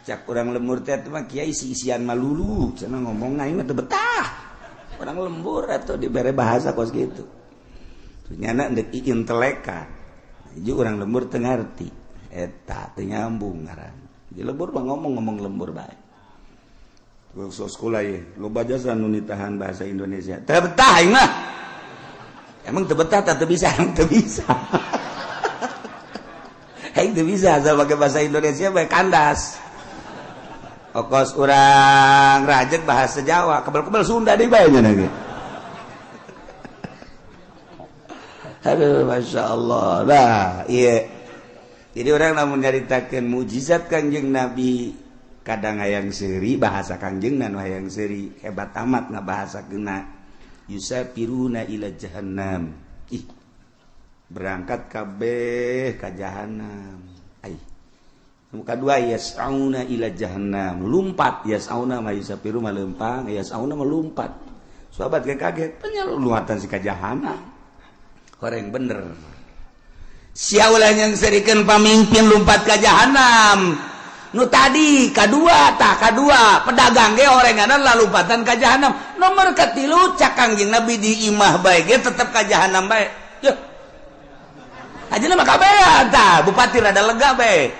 Cak urang lembur teh mah kiai isi-isian malulu, cenah ngomong aing mah teu betah. Orang lembur atau dibere bahasa kos gitu. Nyana ndek intelekan. Jadi orang lembur teu ngarti. Eta teu nyambung ngaran. Di lembur mah ngomong-ngomong lembur bae. Terus sekolah ye, loba jasa nu nitahan bahasa Indonesia. Teu betah aing mah. Emang teu betah teu bisa, emang teu bisa. Aing teu bisa asal pakai bahasa Indonesia bae kandas. Okos urang rajek bahasa Jawa, kebel-kebel Sunda deui bae nya ge. Aduh, Masya Allah. Nah, iya. Jadi orang lamun nyaritakeun mukjizat Kangjeng Nabi, kadang hayang seuri bahasa Kangjeng nu hayang seuri hebat amat ngabahasakeunna. Yusafiruna ila jahannam. Ih. Berangkat kabeh ka jahannam. Ai. Muka dua yas'auna ila jahannam, lumpat yas'auna ma yusafiru ma lempang, yas'auna ma lumpat. Sahabat kaget, penyeluatan si ka jahannam. Horeng bener. Sia ulah yang serikeun pamimpin lumpat ka jahannam. Nu tadi kadua tah kadua pedagang ge horenganan lalumpatan ka jahannam. Nomor katilu cak Kangjeng Nabi di imah bae ge tetep ka jahannam bae. Yuh. Ajeuna mah kabehan tah, bupati rada lega bae.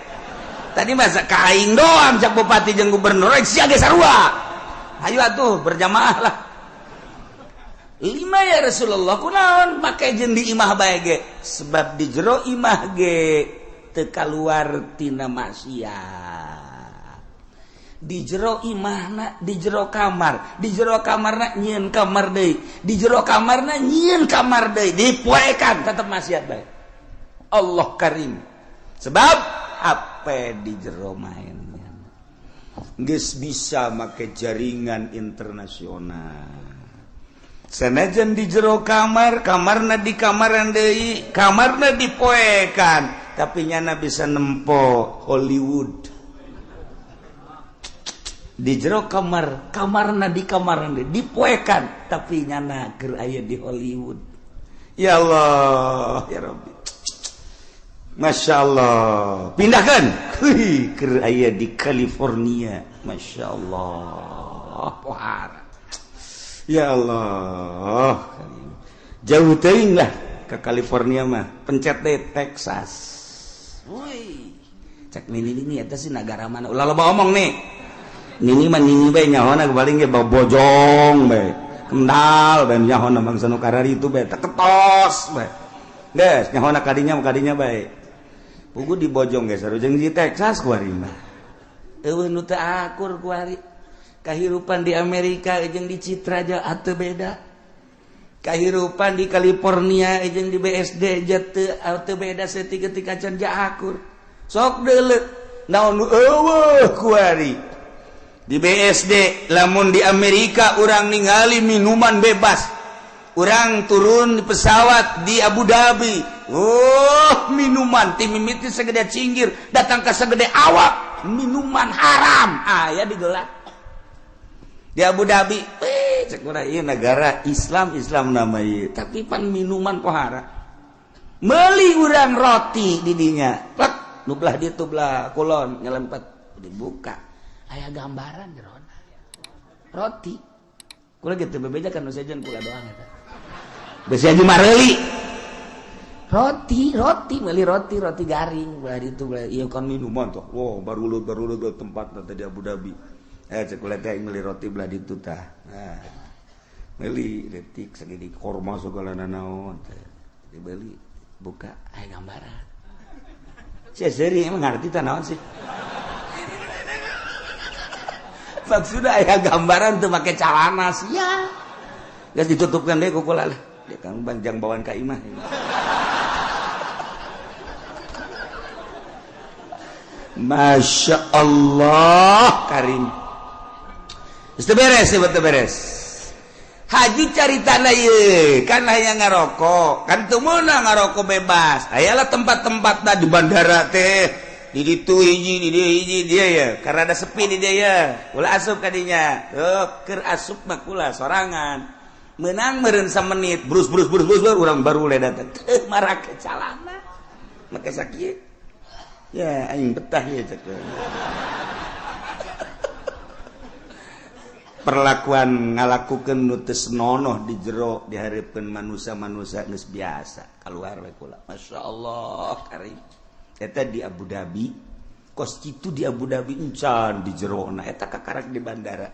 Tadi masa kaing doang cak bupati jeung gubernur rek sia ge sarua. Ayo atuh berjamaah lah. Lima ya Rasulullah kunaon make jeung di imah bae ge? Sebab di jero imah ge teu kaluar tina maksiat. Di jero imahna di jero kamar, di jero kamarna nyieun kamar deui, di jero kamarna nyieun kamar deui, dipoekan tetep maksiat bae. Allah karim. Sebab apa di jero mainnya geus bisa make jaringan internasional. Sanajan di jero kamar, kamarna di kamaran deui, kamarna dipoekan, tapi nyana bisa nempo Hollywood. Di jero kamar, kamarna di kamar dipoekan tapi nyana keur aya di Hollywood. Ya Allah, ya Rabbi. Masya Allah. Pindahkan. Keur aya di California. Masya Allah. Pohara. Ya Allah. Jauh teuing lah ke California mah. Pencet deh Texas. Woi. Cek nini ini eta sih negara mana? Ulah loba omong nih. Nini mah nini bae nyahona paling ge bojong bae. Kendal bae nyahona bangsa nu karari itu bae teketos bae. Geus nyahona kadinya bae. Pugu di bojong geus sarujeng di Texas kuari mah. Eueuh nu teu akur kuari. Kahirupan di Amerika jeung di Citra aja atuh beda. Kahirupan di California jeung di BSD aja teu beda saeutik-eutik acan ja akur. Sok deuleu naon nu eueuh kuari. Di BSD lamun di Amerika urang ningali minuman bebas. Urang turun di pesawat di Abu Dhabi. Oh, minuman ti mimiti segede cinggir datang ke segede awak, minuman haram aya digelar. Di Abu Dhabi, cek urang ieu negara Islam, Islam nama ieu, tapi pan minuman pohara. Meuli urang roti di dinya. Plek, nu belah ditu belah kulon nyelempet dibuka. Aya gambaran jerona. Roti. Kula gitu bebeja kan nu sejen kula doang eta. Besi aja mareuli. Roti, roti, meuli roti, roti garing belah ditu belah ieu kan minuman tuh. Wah, baru tempat tadi di Abu Dhabi. Cek kula teh meuli roti belah ditu tah. Nah, meuli detik segede korma segala nanaon teh. Dibeli buka aya gambaran. Sia seuri emang ngarti tah naon sih? Maksudnya aya gambaran tuh make calana sia. Geus ditutupkan deui ku kula lah. Dia kan banjang bawaan ka imah. Masya Allah Karim. Geus beres, betul beres. Haji cari tanah ieu, kan hayang ngarokok, kan teu meunang ngarokok bebas. Ayalah tempat-tempatna di bandara teh. Di ditu hiji, di dieu hiji dia ya. Karena ada sepi di dia ya. Ulah asup kadinya. Tuh, keur asup mah kula sorangan. Menang meureun samenit, brus brus brus brus urang baru le datang. Teu marake calana. Make sakieu. Ya aing betah ya cek. Perlakuan ngalakukeun nu teu senonoh di jero dihareupeun manusia-manusia geus biasa. Kaluar we kula. Masyaallah karim. Eta di Abu Dhabi, kos kitu di Abu Dhabi encan di jerona eta kakarak di bandara.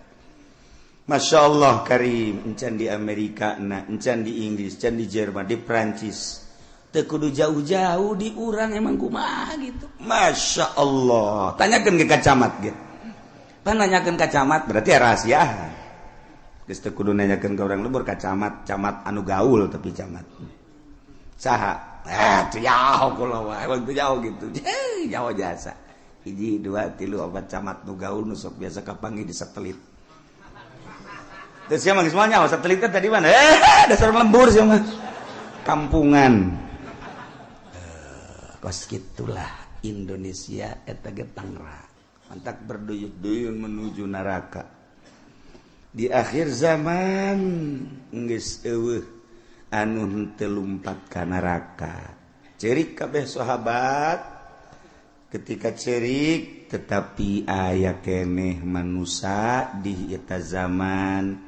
Masya Allah karim, encan di Amerika na, encan di Inggris, encan di Jerman, di Prancis. Teu kudu jauh-jauh di urang emang kumaha gitu. Masya Allah. Tanyakeun ke camat ge. Pan nanyakeun ka camat berarti rahasia. Geus teu kudu nanyakeun ka urang lembur ka camat, camat anu gaul tapi camat. Saha? Teu jauh kula wae, emang teu jauh gitu. Jauh jasa. 1, 2, 3, 4 camat nu gaul nu sok biasa kapanggih di satelit. Terus siapa semuanya satelit tadi mana? Dasar lembur sih mah. Kampungan. Kos gitulah Indonesia eta ge Tangerang. Mantak berduyun-duyun menuju neraka. Di akhir zaman geus eueuh anu henteu lumpat ka neraka. Cerik kabeh sahabat ketika cerik tetapi aya keneh manusia di eta zaman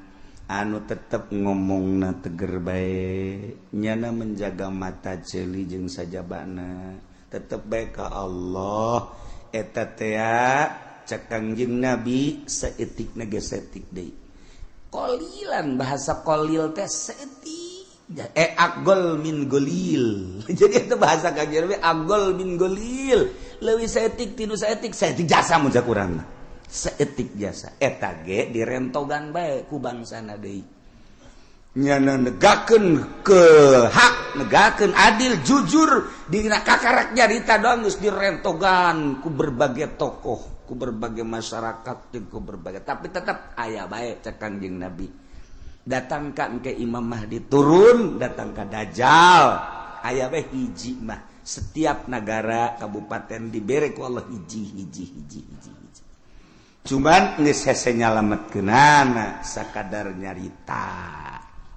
anu tetep ngomongna teger bae, nyana menjaga mata ceuli jeung sajabana, tetep bae ka Allah. Eta tea cek Kangjeng Nabi saeutikna ge saeutik deui. Qolilan bahasa qolil teh saeutik. Agol min golil. Jadi itu bahasa Kangjeng Nabi agol min golil. Leuwih saeutik tinu saeutik, saeutik jasa mun cak urang mah. Saeutik jasa. Eta ge direntogan bae ku bangsana deui. Nyana negakeun ke hak, negakeun adil, jujur dina kakarak nyarita doang geus direntogan ku berbagai tokoh, ku berbagai masyarakat, jeung ku berbagai, tapi tetap aya bae cek Kangjeng Nabi. Datang ka engke Imam Mahdi turun, datang ka Dajjal, aya bae hiji mah Setiap negara kabupaten dibere ku Allah hiji hiji hiji hiji hiji. Cuman geus hese nyalametkeunana sakadar nyarita.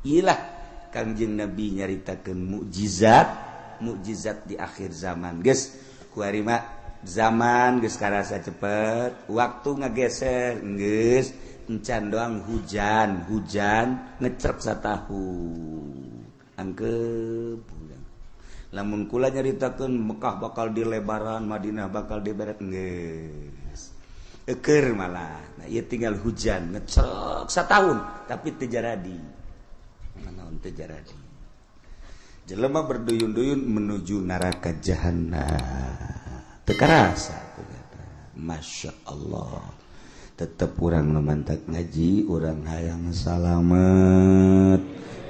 Ilah Kangjeng Nabi nyaritakeun mukjizat, mukjizat di akhir zaman. Geus kuari mah zaman geus karasa cepet, waktu ngageser geus encan doang hujan, hujan ngecrek satahun. Angkep urang. Lamun kula nyaritakeun Mekah bakal dilebaran, Madinah bakal diberet geus. Eukeur malah. Nah, ieu tinggal hujan ngecrek satahun tapi teu jaradi. Naon teu jaradi. Jelema berduyun-duyun menuju neraka jahanam. Teu karasa ku kata. Masya Allah. Tetep urang nu mantak ngaji, urang hayang salamet.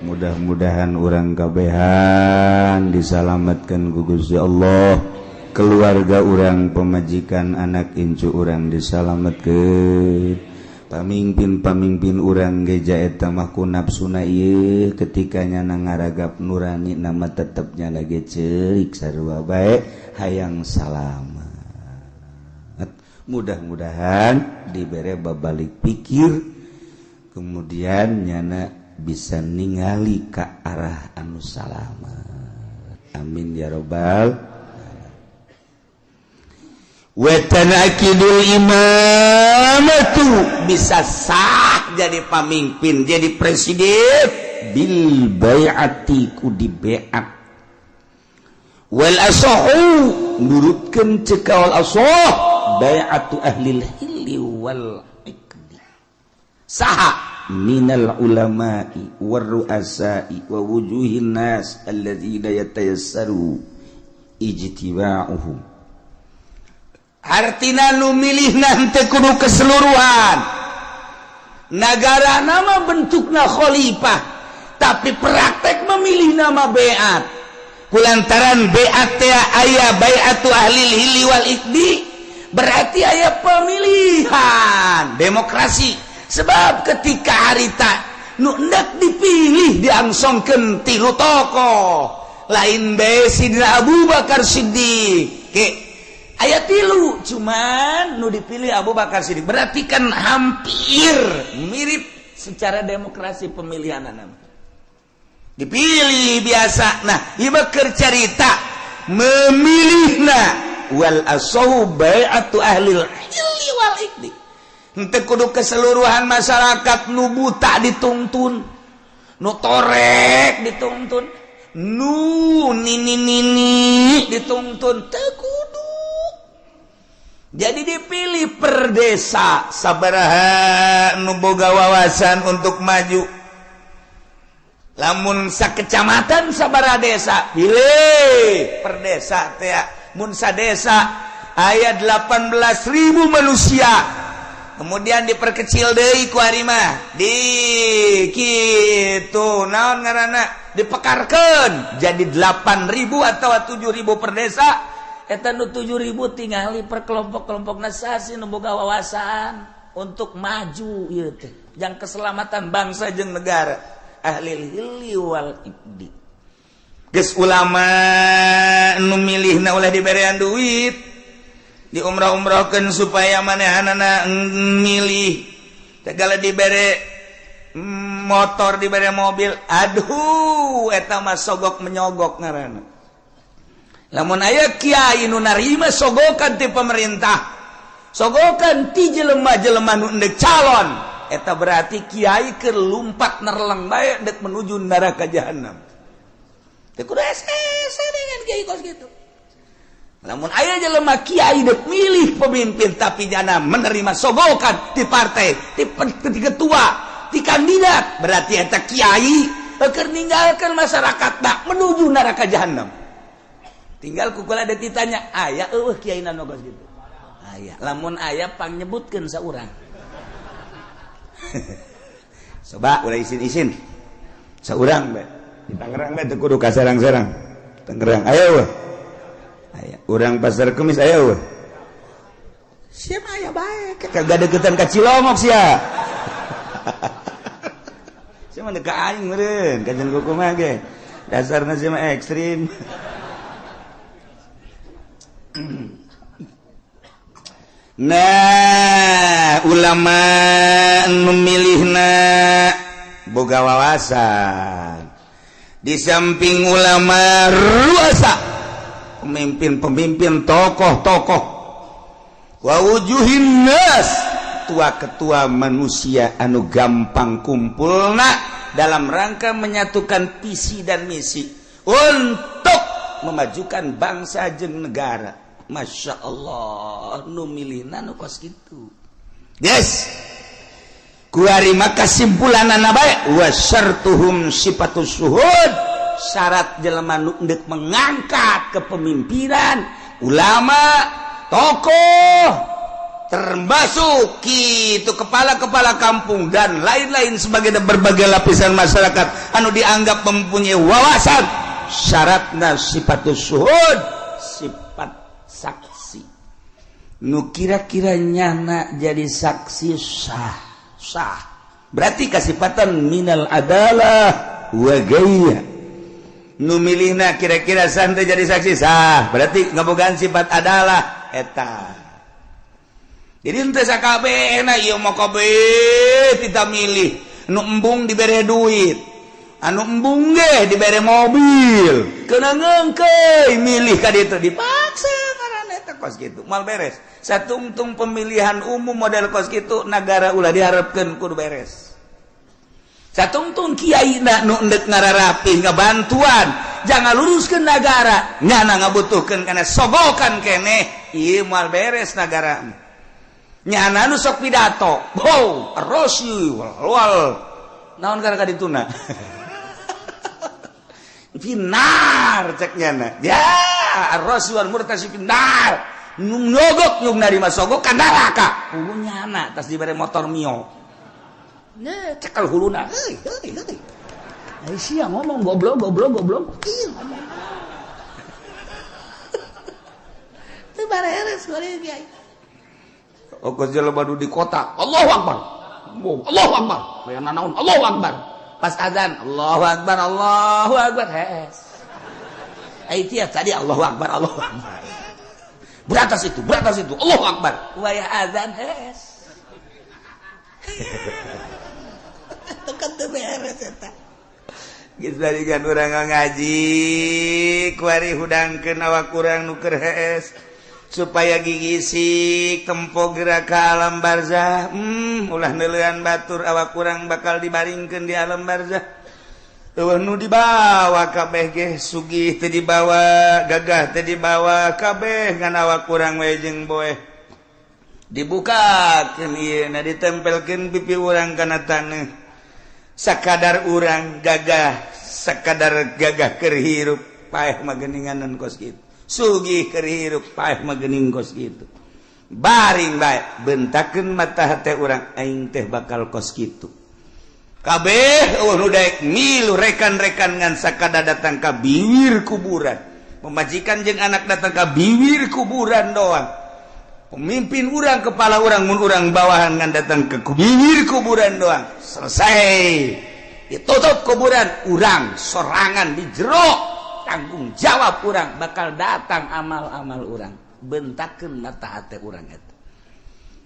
Mudah-mudahan urang kabehan disalametkeun ku Gusti Allah. Keluarga urang, pemajikan, anak incu urang disalametkeun. Pamimpin-pamimpin urang geja eta mah ku nafsuna ieu ketika nyana ngaragap nurani nama tetepnya lagi ceurik sarua bae hayang salamet. Mudah-mudahan dibere babalik pikir kemudian nyana bisa ningali ka arah anu salamet. Amin ya robbal. Wetanakidul imamatu bisa sah jadi pamimpin, jadi presiden bil bai'ati ku di bai'at. Wal asahu nurutkeun ceuk wal asah bai'atu ahlil hilli wal iqdi. Saha minal ulama'i war ru'asa'i wa wujuhin nas alladzina yatayassaru ijtiba'uhum. Artina nu milih nanti kudu keseluruhan negara nama bentukna khalifah, tapi praktek memilih nama beat kulantaran beat teh aya bai'atu ahlil hilli wal iqdi, berarti aya pemilihan demokrasi. Sebab ketika harita nu hendak dipilih diangsongkeun tilu tokoh lain bae Sidina Abu Bakar Siddiq ke aya tilu, cuman nu dipilih Abu Bakar Siddiq, berarti kan hampir mirip secara demokrasi pemilihan nama dipilih biasa. Nah, ieu mah keur carita memilihna wal asahu bai'atu ahlil hilli wal iqdi. Henteu kudu keseluruhan masyarakat, nu buta dituntun, nu torek dituntun, nu nini nini dituntun, teu kudu. Jadi dipilih per desa sabaraha nu boga wawasan untuk maju. Lamun sakecamatan sabaraha desa, pilih per desa teh. Mun sadesa aya 18.000 manusia. Kemudian diperkecil deui ku ari mah. Di kitu naon ngaranna dipekarkeun jadi 8.000 atau 7.000 per desa. Eta nu 7.000 tingali per kelompok-kelompok nasasi nu boga wawasan untuk maju ieu teh jang keselamatan bangsa jeung negara. Ahli hilli wal ibdi. Geus ulama nu milihna ulah diberean duit, diumrah-umrahkeun supaya manehanana milih. Segala dibere motor, dibere mobil, aduh eta mah sogok menyogok ngaranna. Lamun aya kiai nu narima sogokan ti pemerintah, sogokan ti jelema-jelema nu endek calon, eta berarti kiai keur lumpat nerleng bae dek menuju neraka jahanam. Teu kudu hese dengan kiai kos kitu. Lamun aya jelema kiai dek milih pemimpin tapi jana menerima sogokan ti partai, ti ketua, ti kandidat, berarti eta kiai keur ninggalkeun masyarakat dak menuju neraka jahanam. Tinggal kukula ada ditanya, aya eueuh kiai nu kos kitu. Aya, lamun aya pangnyebutkeun saurang. Coba ulah isin-isin. Saurang bae. Di Tangerang bae teu kudu ka Serang-Serang. Tangerang aya eueuh. Aya. Urang Pasar Kemis aya eueuh. Siapa aya bae, kagak deketan ka Cilongok sia. Sia mah ka aing meureun, kajian kumaha ge. Dasarna sia mah ekstrim. Nah ulama nu milihna boga wawasan, di samping ulama ruasa pemimpin-pemimpin, tokoh-tokoh, wa wujuhin nas, ketua-ketua manusia anu gampang kumpulna dalam rangka menyatukan visi dan misi untuk memajukan bangsa jeung negara. Masya Allah, nu milihna nu kos kitu. Yes, kuari maka kesimpulanana bae wa syartuhum sifatus syuhud, syarat jelema nu endek mengangkat kepemimpinan ulama, tokoh, termasuk itu kepala-kepala kampung dan lain-lain sebagai berbagai lapisan masyarakat anu dianggap mempunyai wawasan, syaratna sifatus syuhud, sifat saksi nu kira-kira nyana jadi saksi sah sah, berarti kasipatan minal adalah wa gaya nu milihna kira-kira santai jadi saksi sah, berarti ngabogaan sifat adalah eta. Jadi henteu sakabehna ieu mah kabeh tidak milih, nu embung dibere duit, anu embung ge dibere mobil, kena ngeungkeuy milih ka ditu dipaksa ngaranna eta kos kitu moal beres. Satungtung pemilihan umum model kos kitu nagara ulah diharapkeun kudu beres. Satungtung kiai na nu endek ngararapih ngabantuan jangan luruskeun nagara, nyana ngabutuhkeun kana sogokan keneh ieu moal beres nagara. Nyana nu sok pidato, wow, rosi wal naon kana ka dituna finar cek nyana ya rosi wal murtasi finar, nu nyogok nu narima sogok ka neraka kudu nyana tas dibere motor Mio. Nah, cekel huluna heuy heuy heuy ai sia ngomong goblok goblok goblok ieu ngomong teu bareres goreng kiai. Okos jelema nu di kota, Allahu Akbar. Allahu Akbar. Aya nanaon Allahu Akbar. Pas azan, Allahu Akbar, Allahu Akbar. Hees. Ai tiap tadi Allahu Akbar, Allahu Akbar. Beratas itu, Allahu Akbar. Wayah azan hees. Itu kan teu beres eta. Geus barikan urang ngaji, kuari hudangkeun awak urang nu keur hees. Supaya gigisik tempo gerak ke alam barzah, ulah neuleuan batur awak kurang bakal dibaringkeun di alam barzah. Eueuh nu dibawa kabeh ge sugih teu dibawa, gagah teu dibawa kabeh ngan awak kurang we jeung boeh. Dibukakeun ieu na ditempelkeun pipi urang kana taneuh. Sakadar urang gagah, sakadar gagah keur hirup paeh mah geuninganan kos kitu. Sugih keur hirup paeh mah geuning kos kitu. Baring bae bentakeun mata hate urang aing teh bakal kos kitu. Kabeh eueuh nu daek milu rekan-rekan ngan sakada datang ka biwir kuburan. Pemajikan jeung anak datang ka biwir kuburan doang. Pemimpin urang, kepala urang mun urang bawahan ngan datang ke biwir kuburan doang. Selesai. Ditutup kuburan urang sorangan di jero. Tanggung jawab urang bakal datang amal-amal urang, bentakeun mata hate urang eta.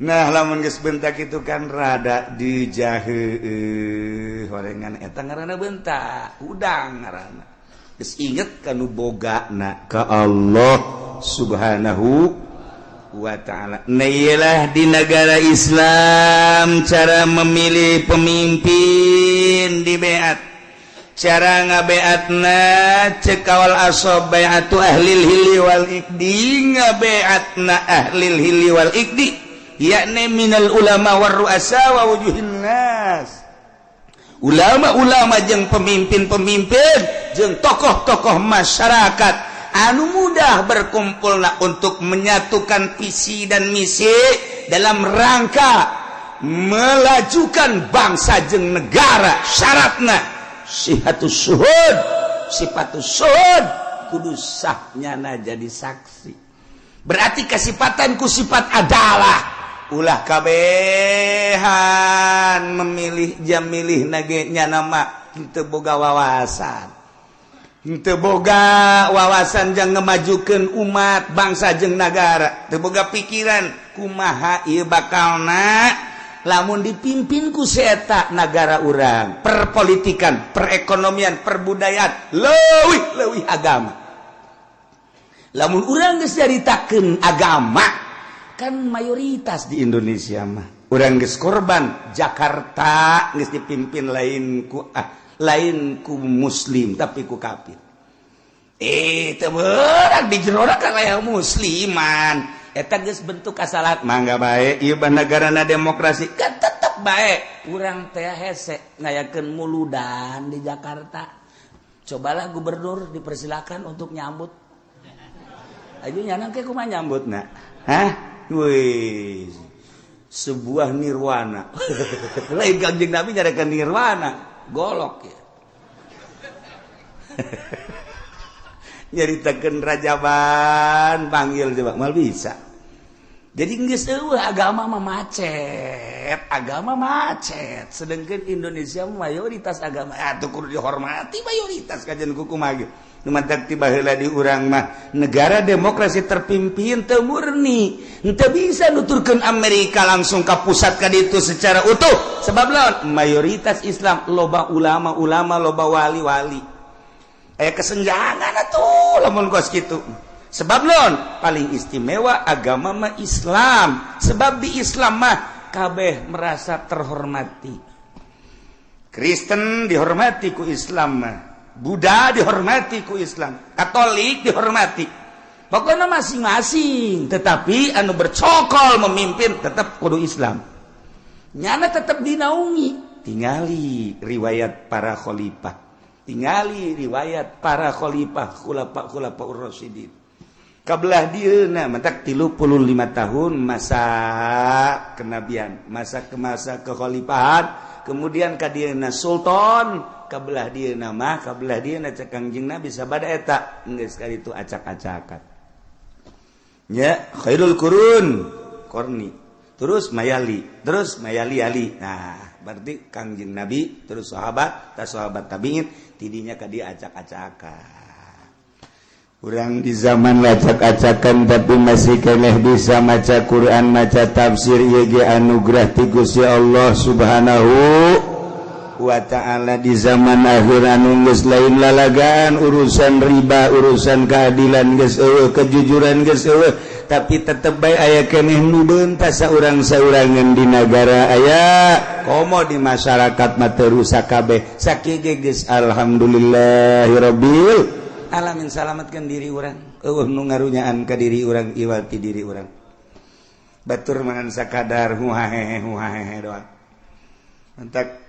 Nah lamun geus bentak itu kan rada dijaheeh horengan eta ngaranna bentak udang ngaranna. Geus inget ka nu bogana ka Allah Subhanahu wa ta'ala. Nah iyalah di negara Islam cara memilih pemimpin di beat. Cara ngabeatna cek kawal asob bai'atu ahlil hili wal ikdi, ngabeatna ahlil hili wal ikdi yakni minal ulama war ru'asa wa wujuhin nas. Ulama-ulama jeung pemimpin-pemimpin jeung tokoh-tokoh masyarakat anu mudah berkumpulna untuk menyatukan visi dan misi dalam rangka melajukan bangsa jeung negara. Syaratna sihatus syuhud, sifatus syuhud, kudu sahnyana jadi saksi. Berarti kasipatan ku sifat adalah ulah kabehan memilih jam milih nage nya nama teu boga wawasan. Teu boga wawasan jang ngemajukeun umat, bangsa jeung nagara. Teu boga pikiran kumaha ieu bakalna lamun dipimpin ku si eta nagara urang, perpolitikan, perekonomian, perbudayaan, leuwih leuwih agama. Lamun urang geus nyaritakeun agama kan mayoritas di Indonesia mah urang geus korban. Jakarta geus dipimpin lain ku lain ku muslim, tapi ku kafir. Teu beurang di jero kan aya musliman. Eta geus bentuk kasalahan. Mangga bae ieu negarana demokrasi kan, tetep bae urang teh hese ngayakeun muludan di Jakarta. Cobalah gubernur dipersilakan untuk nyambut. Ayo nyana ke kumaha nyambutna? Hah? Wih, sebuah nirwana. Lain Kanjeng Nabi nyarikan nirwana, golok ya. Nyaritakeun rajaban panggil coba mal bisa. Jadi geus eueuh agama mah macet, agama macet. Sedangkan Indonesia mayoritas agama atuh kudu dihormati mayoritas kajian kumaha ge. Nu mantak ti baheula di urang mah negara demokrasi terpimpin teu murni. Henteu bisa nuturkeun Amerika langsung ka pusat ka ditu secara utuh. Sebab lawan mayoritas Islam, loba ulama-ulama, loba wali-wali. Aya kesenjangan atuh lamun kos kitu. Sebab non paling istimewa agama mah Islam. Sebab di Islam mah kabeh merasa terhormati. Kristen dihormati ku Islam mah, Buddha dihormati ku Islam, Katolik dihormati. Pokoknya masing-masing, tetapi anu bercokol memimpin tetap kudu Islam. Nyana tetap dinaungi. Tingali riwayat para khalifah, tingali riwayat para khalifah, khulafa khulafa ur-rasyidin. Kabelah dieuna mentak 35 tahun masa kenabian, masa ke masa kekhalifahan, kemudian ka dieuna sultan, kabelah dieuna mah kabelah dieuna cek Kangjeng Nabi sabada eta geus kali itu acak-acakan. Nya khairul qurun qarni, terus mayali, terus mayali ali. Nah, berarti Kangjeng Nabi terus sahabat, tas sahabat tabiin tidinya ka dia acak-acakan. Urang di zaman acak-acakan tapi masih keneh bisa maca Quran, maca tafsir, ieu ge anugerah ti Gusti Allah Subhanahu wa ta'ala. Di zaman akhir anu geus lain lalagaan, urusan riba, urusan keadilan geus eueuh, kejujuran geus eueuh, tapi tetep bae aya keneh nu beuntas saurang-saurangan di nagara aya, komo di masyarakat mah teu rusak kabeh. Sakieu ge geus alhamdulillahirabbil alamin, salamatkan diri urang, eueuh nu ngarunyaan ka diri urang iwal ti diri urang. Batur mangan sakadar huhahehe huhahehe doang. Mantak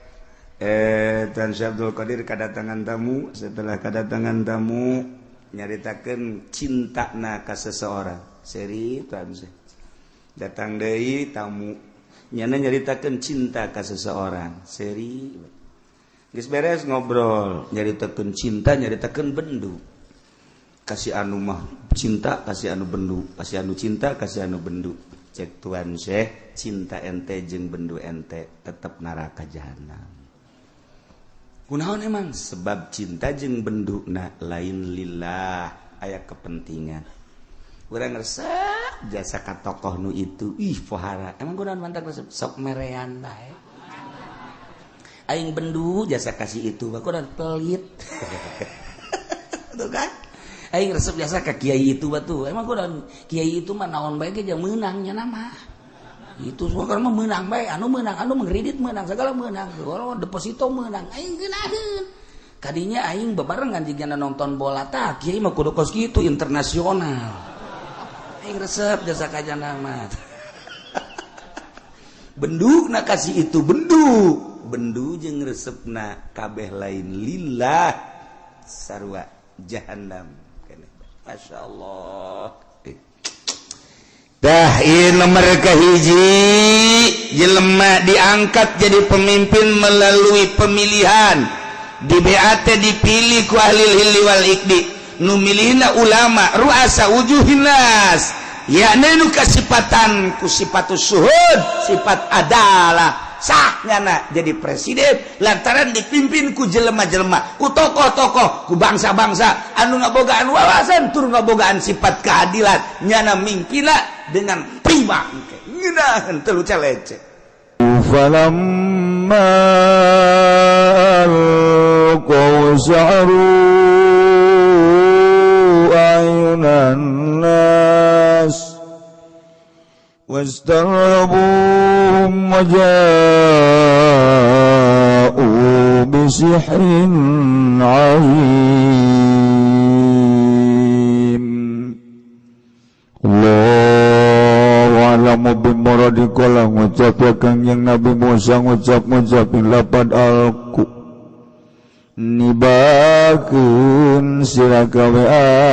Tuan Syekh Abdul Qadir kedatangan tamu. Setelah kedatangan tamu nyaritakeun cintana ka seseorang. Seri Tuan Syekh datang deui tamu, nyana nyaritakeun cinta ka seseorang. Seri geus beres ngobrol nyaritakeun cinta, nyaritakeun bendu. Kasih anu mah cinta, kasih anu bendu, kasih anu cinta, kasih anu bendu. Cek Tuan Syekh, cinta ente jeung bendu ente tetep neraka jahanam. Kunaon emang? Sebab cinta jeung bendu na lain lillah, aya kepentingan. Urang resep jasa ka tokoh nu itu, ih pohara. Emang kunaon mantak resep? Sok merean bae. Aing bendu jasa kasih itu, kunaon pelit. Tuh kan? Aing resep jasa ka kiai itu batu. Emang kunaon kiai itu mah naon bae ge jeung meunang nya nama. Itu semua mah meunang bae, anu meunang, anu mengkredit meunang, segala meunang. Kalau deposito meunang, aing geunaheun. Kadinya aing bebarengan jigana nonton bola tah, kiai mah kudu kos kitu internasional. Aing resep jasa ka jana mah. Bendu na kasih itu bendu, bendu jeung resepna kabeh lain lillah sarua jahannam. Masya Allah. Dah ieu nomor kahiji, jelema diangkat jadi pemimpin melalui pemilihan di BAT, dipilih ku ahli hilli wal iqdi, nu milihna ulama ruasa wujuhin nas, yakni nu kasipatan ku sifat suhud, sifat adalah. Sah nyana jadi presiden lantaran dipimpin ku jelema-jelema, ku tokoh-tokoh, ku bangsa-bangsa anu ngabogaan wawasan tur ngabogaan sifat keadilan. Nyana mingpina dengan prima ngeunaheun teu luca-lece. Falamma alqaw sa'ru ayunan nas wastarhabuhum wa ja'u bisihrin 'azim. Allahu a'lamu bimuradi kala ngucap ya Kangjeng Nabi Musa ngucap-ngucapin lapad alku nibakeun sira kawe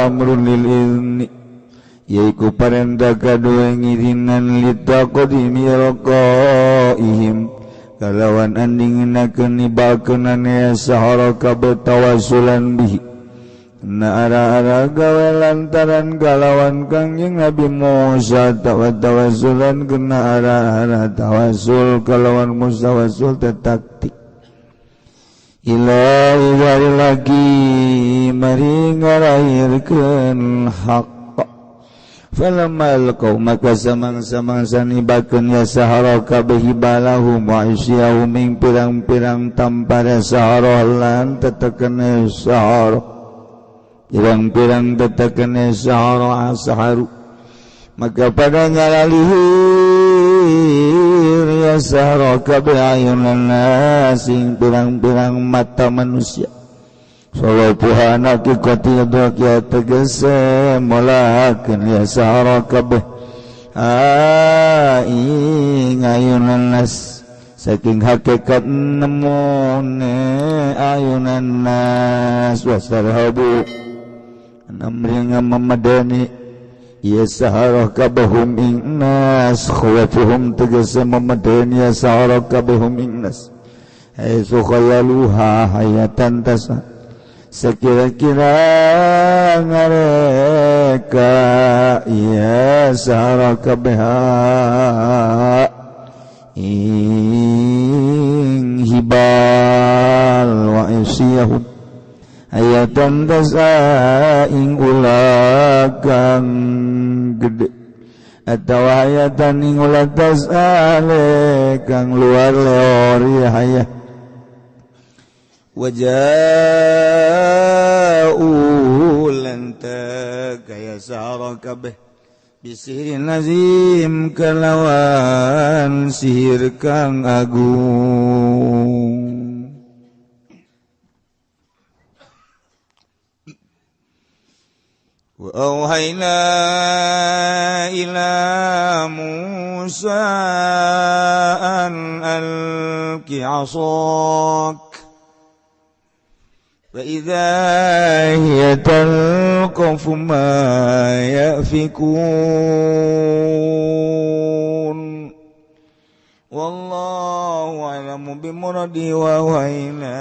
amrun lil izni yaiku parentah kadue ngirinan litaqdimi alqaihim kalawan andinginakeun nibakeunane sahara kabeh tawassulan bihi na ara-ara gawe lantaran kalawan Kangjeng Nabi Musa tawassulan kena ara-ara tawassul kalawan mustawassul tetaktik ila idari lagi mari ngarahirkeun hak. Falamma alqaw maka samang-samangsa nibakeun ya sahara kabeh hibalahum wa isyahum ing pirang-pirang tampare sahara lan tetekene sahara pirang-pirang tetekene sahara asaharu maka pada ngalalihir ya sahara kabeh ayunan nasing pirang-pirang mata manusia. Salapuhana kikoti ya tegese molakeun ya sahara kabeh ing ayunan nas saking hakikat nemune ayunan nas wasarhabu namringa memadani ya sahara kabehum ing nas khawafuhum tegese memadani ya sahara kabehum ing nas haitsu khayaluha hayatan tasa sekira-kira mereka ya sahara kabeha ing hibal wa isyahum hayatan tasa ing ulagang gede atau hayatan ing ulah tasa kang luar leor ya hayah. Waja'u lantaka ya sahara kabeh bisihirin azim kalawan sihir kang agung. Wa auhayna ila Musa an alqi 'asak فإذا هي تلقف ما يأفكون والله أعلم بمراده وأوحينا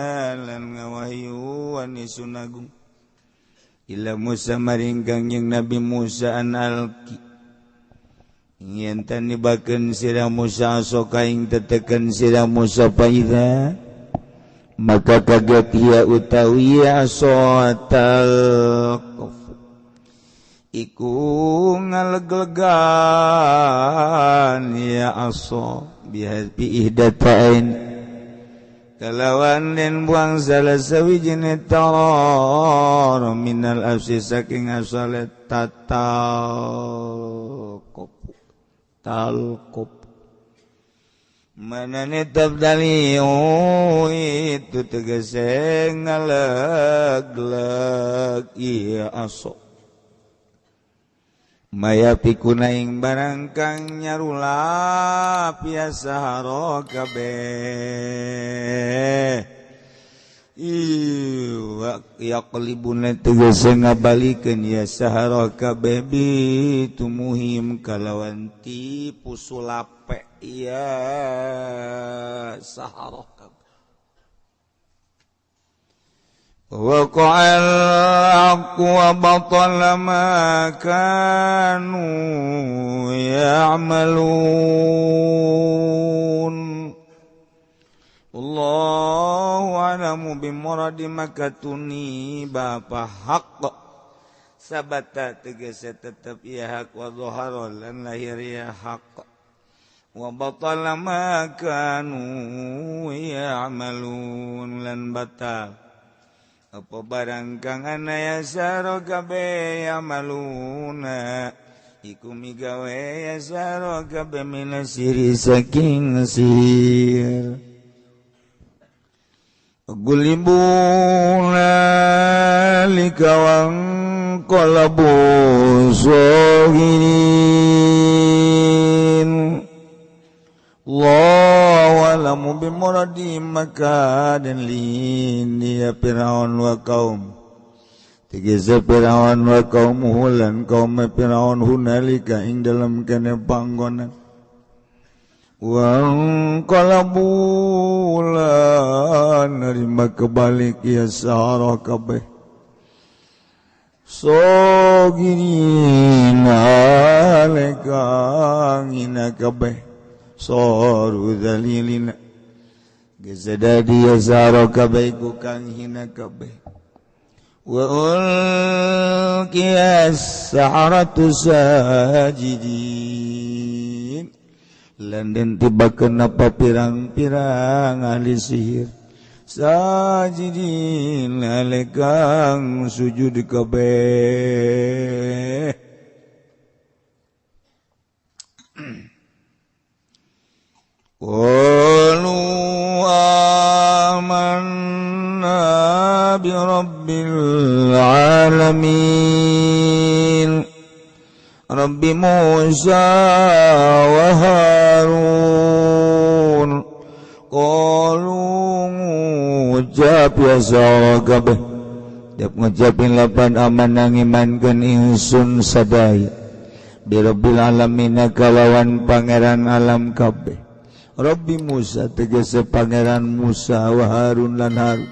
lan ngawahyuan isun agung ila Musa maring Kangjeng Nabi Musa an alqi yen tan nibakeun sira Musa soka ing teteken sira Musa faida maka kaget ia utawi asotal iku ngaleglegan ya aso bihabi ihdatain kalawan den buang salah sawijine taror minal afsi saking asale tatal talqop manane tabdali itu tegese ngalegleg iya aso maya pikuna ing barang kang nyarulap ya sahara kabeh yaqlibuna tegese ngabalikeun ya sahara kabeh bi tumuhim kalawan tipu sulape ya sahara kabeh. وقع الحق وبطل ما كانوا يعملون. alamu bimuradi makatuni bapa haq sabata tegese tetep ya hak wa zahara lan lahir ya haq wa batala ma kanu ya'malun lan batal apa barang kang ana ya saro kabeh yamaluna iku migawe ya saro kabeh minasiri saking sihir gulibuna likawang qalabu sohirin Allahu alamu bimuradi maka dan lini ya Fir'aun wa kaum tegese Fir'aun wa kaum lan kaum Fir'aun hunalika ing dalam kene panggonan wa qalabu lan nerima kebalik ya sahara kabeh sogirin aleka ngina kabeh soru dalilina gezadadi ya sahara kabeh ku kang hina kabeh wa ulqiya as-saharatu sajidin lan den tibakeun apa pirang-pirang ahli sihir sajidin alekang sujud kabeh qalu amanna bi rabbil alamin Rabbi Musa wa Harun qalu ngucap ya sara kabeh dap ngucapin lapan aman ngimankeun ingsun sadaya bi rabbil alamin kalawan pangeran alam kabeh Rabbi Musa tegese pangeran Musa wa Harun lan Harun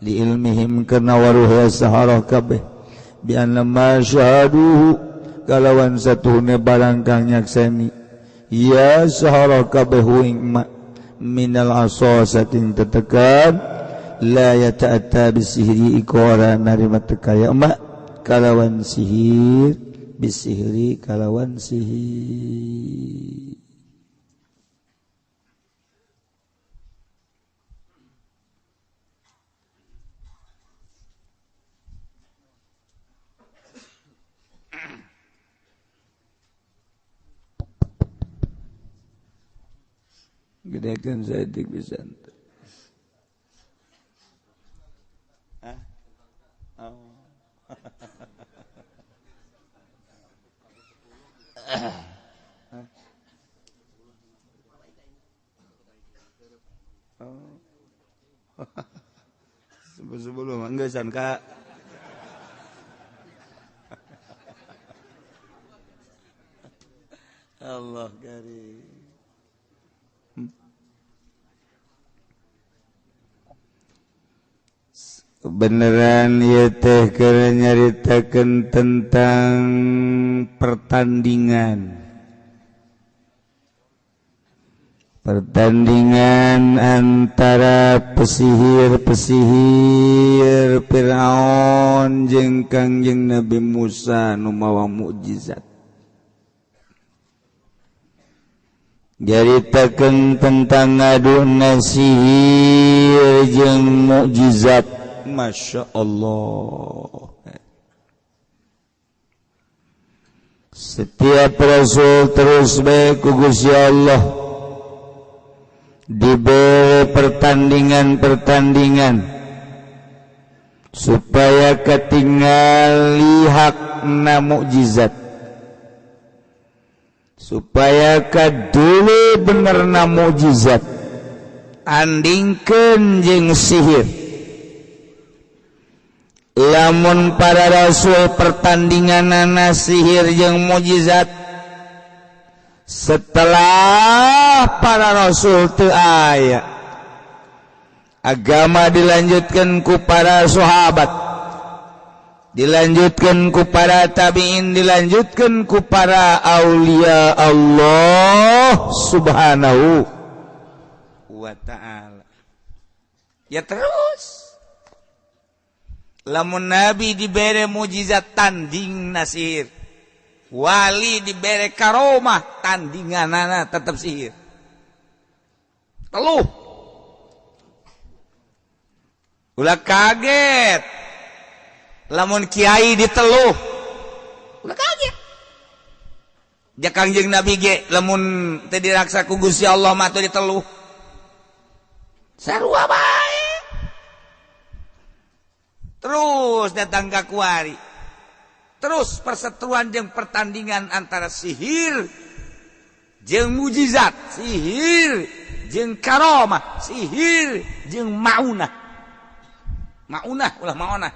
li ilmihim kana waruh ya sahara kabeh bi anna ma syahaduhu kalawan satuhune barang kang nyakseni ya sahara kabeh ing minal asa saking tetekan la yata'atta bisihri iku ora narima teka ya emak kalawan sihir bisihri kalawan sihir. Gedekan saeutik pisan. Hah? Oh. Oh. Sebelum enggak san Kak. Allah karim. Beneran ya teh keur nyaritakeun tentang pertandingan. Pertandingan antara pesihir-pesihir Fir'aun jeung Kangjeng Nabi Musa nu mawa mukjizat. Nyaritakeun tentang ngaduna sihir jeung mukjizat. Masya Allah. Setiap rasul terus baik ku Gusti Allah diberi pertandingan-pertandingan supaya ketinggali hakna mukjizat, supaya kadulu benerna mukjizat andingkeun jeung sihir. Lamun para rasul pertandinganana sihir jeung mukjizat, setelah para rasul teu aya, agama dilanjutkan ku para sahabat, dilanjutkan ku para tabi'in, dilanjutkan ku para aulia Allah subhanahu wa ta'ala. Ya terus. Lamun nabi dibere mujizat tanding sihir. Wali dibere karomah tandinganana tetep sihir. Teluh. Ulah kaget. Lamun kiai diteluh. Ulah kaget. Ja Kangjeng Nabi ge lamun teu diraksa ku Gusti Allah mah teu diteluh. Sarua bae. Terus datang ka kuari. Terus perseteruan jeung pertandingan antara sihir jeung mujizat, sihir jeung karomah, sihir jeung maunah. Maunah ulah maunah.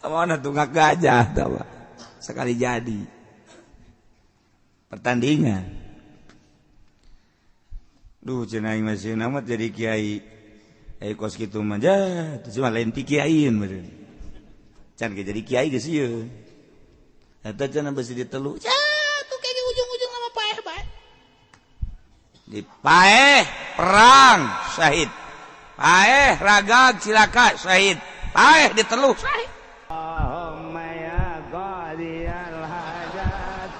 Maunah tunggak gajah tawa. Sekali jadi. Pertandingan. Duh cenah aing masih amat jadi kiai. Kos kitu mah ja, teu mah lain ti kiaiin meureun. Can ge jadi kiai geus ieu. Eta cenah besi ditelu. Ja, tuh kayaknya ujung-ujung sama paeh bae. Di paeh perang syahid. Paeh ragag cilaka syahid. Paeh ditelu syahid. Allahumma ya qadiyal hajat.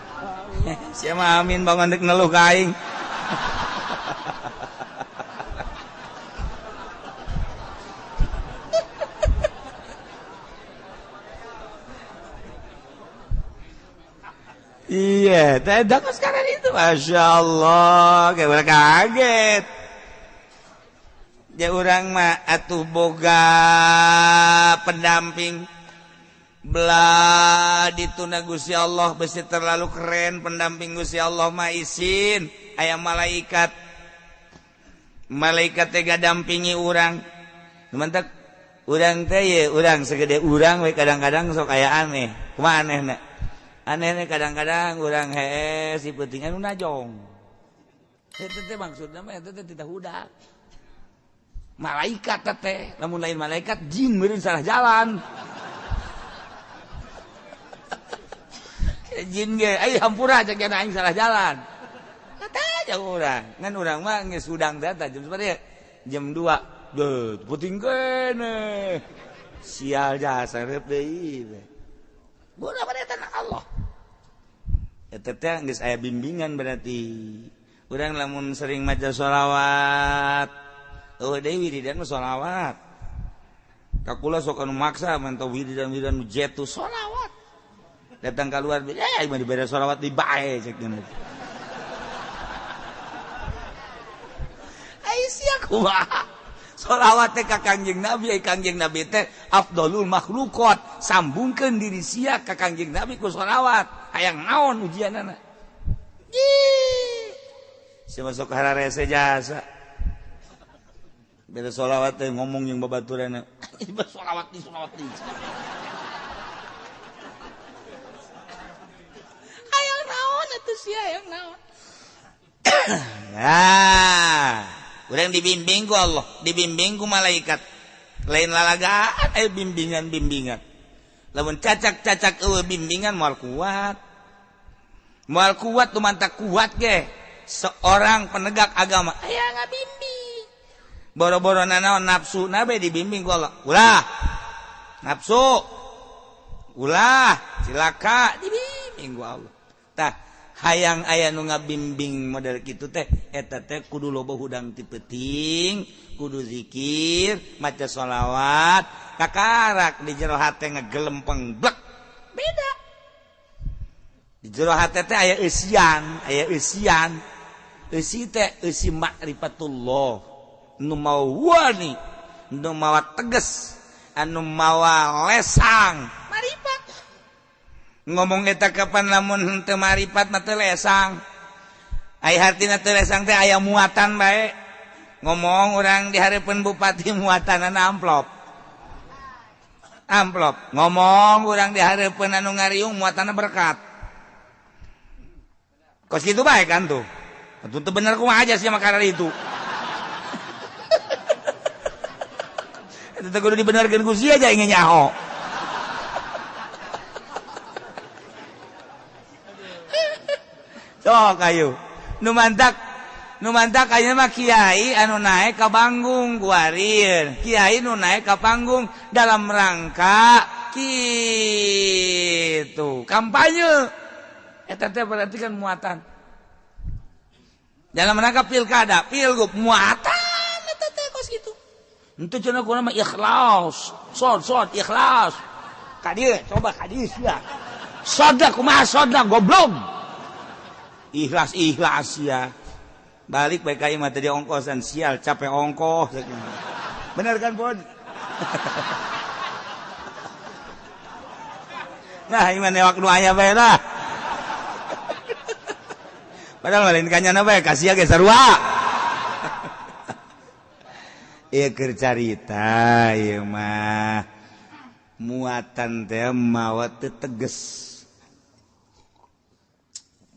Sia mah amin bangun deuk neluh ka aing. Iya, tidak sekarang itu, masya Allah, kayak orang kaget. Ya orang mah atuh boga pendamping, belah dituna Gusti Allah besi terlalu keren pendamping Gusti Allah mah isin, aya malaikat, malaikat teh dampingi urang, mantak urang teh ye urang segede urang we kadang-kadang sok aya aneh, kumaha anehna? Aneh kadang-kadang urang hees si peuting anu najong. Eta teh maksudna mah eta teh tidak hudak. Malaikat teh, lamun lain malaikat jin meureun salah jalan. Jin ge ai hampura cek aing salah jalan. Kata aja urang. Ngan urang mah geus hudang teh jam sabaraha? Jam 2. Deuh, peuting keneh. Sial jasa reup deui. Bodoh pada tanah Allah. Eta teh geus aya bimbingan berarti. Urang lamun sering maca sholawat, eueuh deui wiridan mah sholawat. Ka kula sok anu maksa mantau wiridan-wiridan nu jetu sholawat. Datang keluar, eh mah dibere sholawat di bae cek geuna. Ai sia kumaha? Sholawat teh ka Kangjeng Nabi, Kangjeng Nabi teh afdolul makhluqat. Sambungkeun diri sia ka Kangjeng Nabi ku sholawat. Hayang naon ujianana? Ih. Sia masuk hararese jasa. Beda sholawat teh ngomong jeung babaturanna. Sholawat di sholawat di. Hayang naon atuh sia hayang naon? Nah. Urang dibimbing ku Allah, dibimbing ku malaikat. Lain lalagaan bimbingan-bimbingan. Lamun cacak-cacak eueuh bimbingan moal kuat. Moal kuat tu mantak kuat ge. Seorang penegak agama aya ngabimbing. Boro-boro nanaon nafsu na bae dibimbing ku Allah. Ulah. Nafsu. Ulah, cilaka dibimbing ku Allah. Tah hayang aya nu ngabimbing model kitu teh eta teh kudu loba hudang ti peuting, kudu zikir, maca sholawat, kakarak di jero hate ngegelempeng blek. Beda. Di jero hate teh aya eusian, aya eusian. Eusi teh eusi makrifatullah. Nu mawa wani, nu mawa tegas, anu mawa lesang, marifat. Ngomong eta kapan lamun henteu maripat mah teu lesang. Ai hartina teu lesang teh aya muatan bae. Ngomong urang di hareupeun bupati muatanana amplop. Amplop. Ngomong urang di hareupeun anu ngariung muatanna berkat. Kos kitu bae kan tuh. Atuh teu bener kumaha aja sia makanan itu. Eta teh kudu dibenerkeun ku sia aja ingin nyaho. Sok ayo. Nu Nu mantak ayeuna mah kiai anu naik ka panggung kuarir. Kiai nu naik ka panggung dalam rangka kitu kampanye. Eta teh berarti kan muatan. Dalam rangka pilkada, pilgub muatan eta teh kos kitu. Henteu cenah kuna mah ikhlas. Sod ikhlas. Ka dieu coba ka dieu sia. Soda kumaha soda goblok. Ikhlas ya. Balik bae ka imah tadi ongkosan sial capek ongkoh. Bener kan, Pon? Nah, imah newak nu aya bae lah. Padahal lain kanyana bae kasih ge sarua. Ieu keur carita ieu mah. Muatan teh mawa teu teges.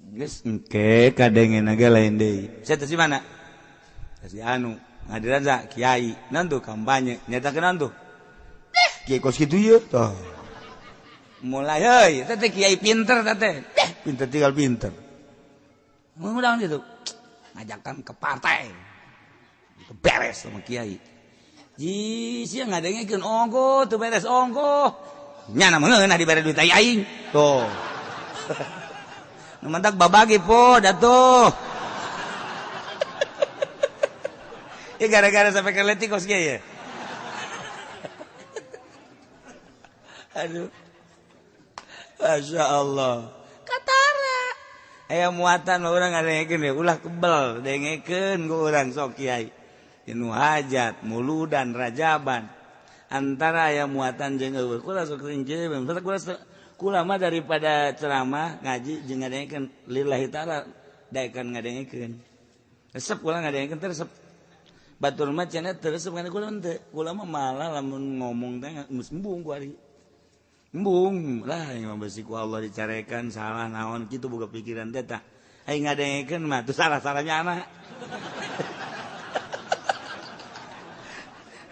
Geus engke kadengen ge lain deui. Saya teh si mana? Si anu ngadiran sa kiai. Naon tuh kampanye nyatakeun naon tuh? Kiai kos kitu ieu tah. Mulai heuy teh teh kiai pinter teh teh. Pinter tinggal pinter. Ngundang gitu. Ngajakan ke partai. Itu beres sama kiai. Ji sia ngadengekeun ongkoh teu beres ongkoh. Nyana mah ngeunah dibere duit aing. Tuh. Nu mantak babagi po datuh. Ya gara-gara sampai ke leutik kos kieu ya. Aduh. Masya Allah. Katara. Aya muatan mah urang ngadengekeun we ulah kebel dengekeun ku urang sok kiai. Inu hajat, muludan, rajaban. Antara aya muatan jeung eueuh. Kula sok sering jeung kula mah daripada ceramah ngaji jeung ngadengekeun lillahi taala daekan ngadengekeun. Resep kula ngadengekeun teh resep. Batur mah cenah teu resep kana kula henteu. Kula mah malah lamun ngomong teh geus embung ku ari. Embung lah yang besi ku Allah dicarekan salah naon kitu boga pikiran teh tah. Aing ngadengekeun mah teu salah-salahnya anak.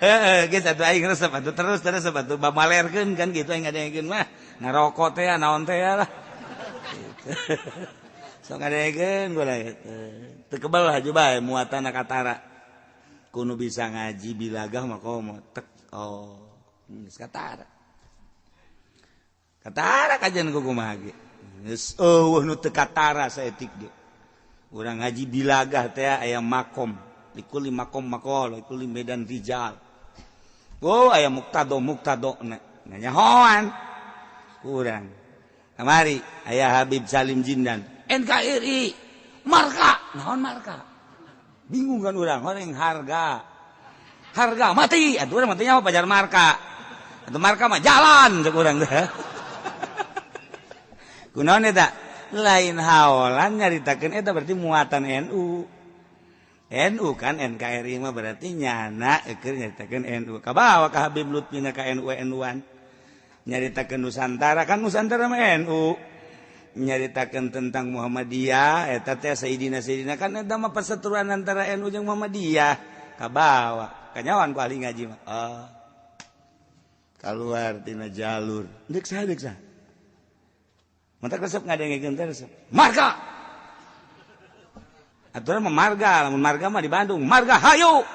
Heeh, geus atuh aing resep atuh terus resep atuh bamalerkeun kan kitu aing ngadengekeun mah. Ngarokok teh naon teh lah. Gitu. Sok ngadengekeun gua teu kebel haju bae muatan katara. Kudu bisa ngaji bilagah mah komo tek oh geus katara. Katara kajian ku kumaha ge. Geus eueuh nu teu katara saeutik ge. Urang ngaji bilagah teh aya makom. Likuli makom maqal, likuli medan rijal. Oh aya muktado na nyahoan. Kurang. Kamari aya Habib Salim Jindan. NKRI marka, naon marka? Bingung kan urang, orang harga. Harga mati, atuh urang matinya apa pajar marka. Atuh marka mah jalan cek urang teh. Kunaon eta? Lain haolan nyaritakeun eta berarti muatan NU. NU kan NKRI mah berarti nyana keur nyaritakeun NU. Kabawa ka Habib Lutfi ka NU NU-an. Nyaritakeun Nusantara kan Nusantara mah NU. Nyaritakeun tentang Muhammadiyah eta teh Sayyidina Sayyidina kan eta mah perseteruan antara NU jeung Muhammadiyah. Kabawa kanyawan ku ahli ngaji mah. Oh. Kaluar tina jalur. Deuk saha deuk saha. Mantak resep ngadengekeun teh resep. Marga. Aturan mah marga, lamun marga mah di Bandung, marga hayu.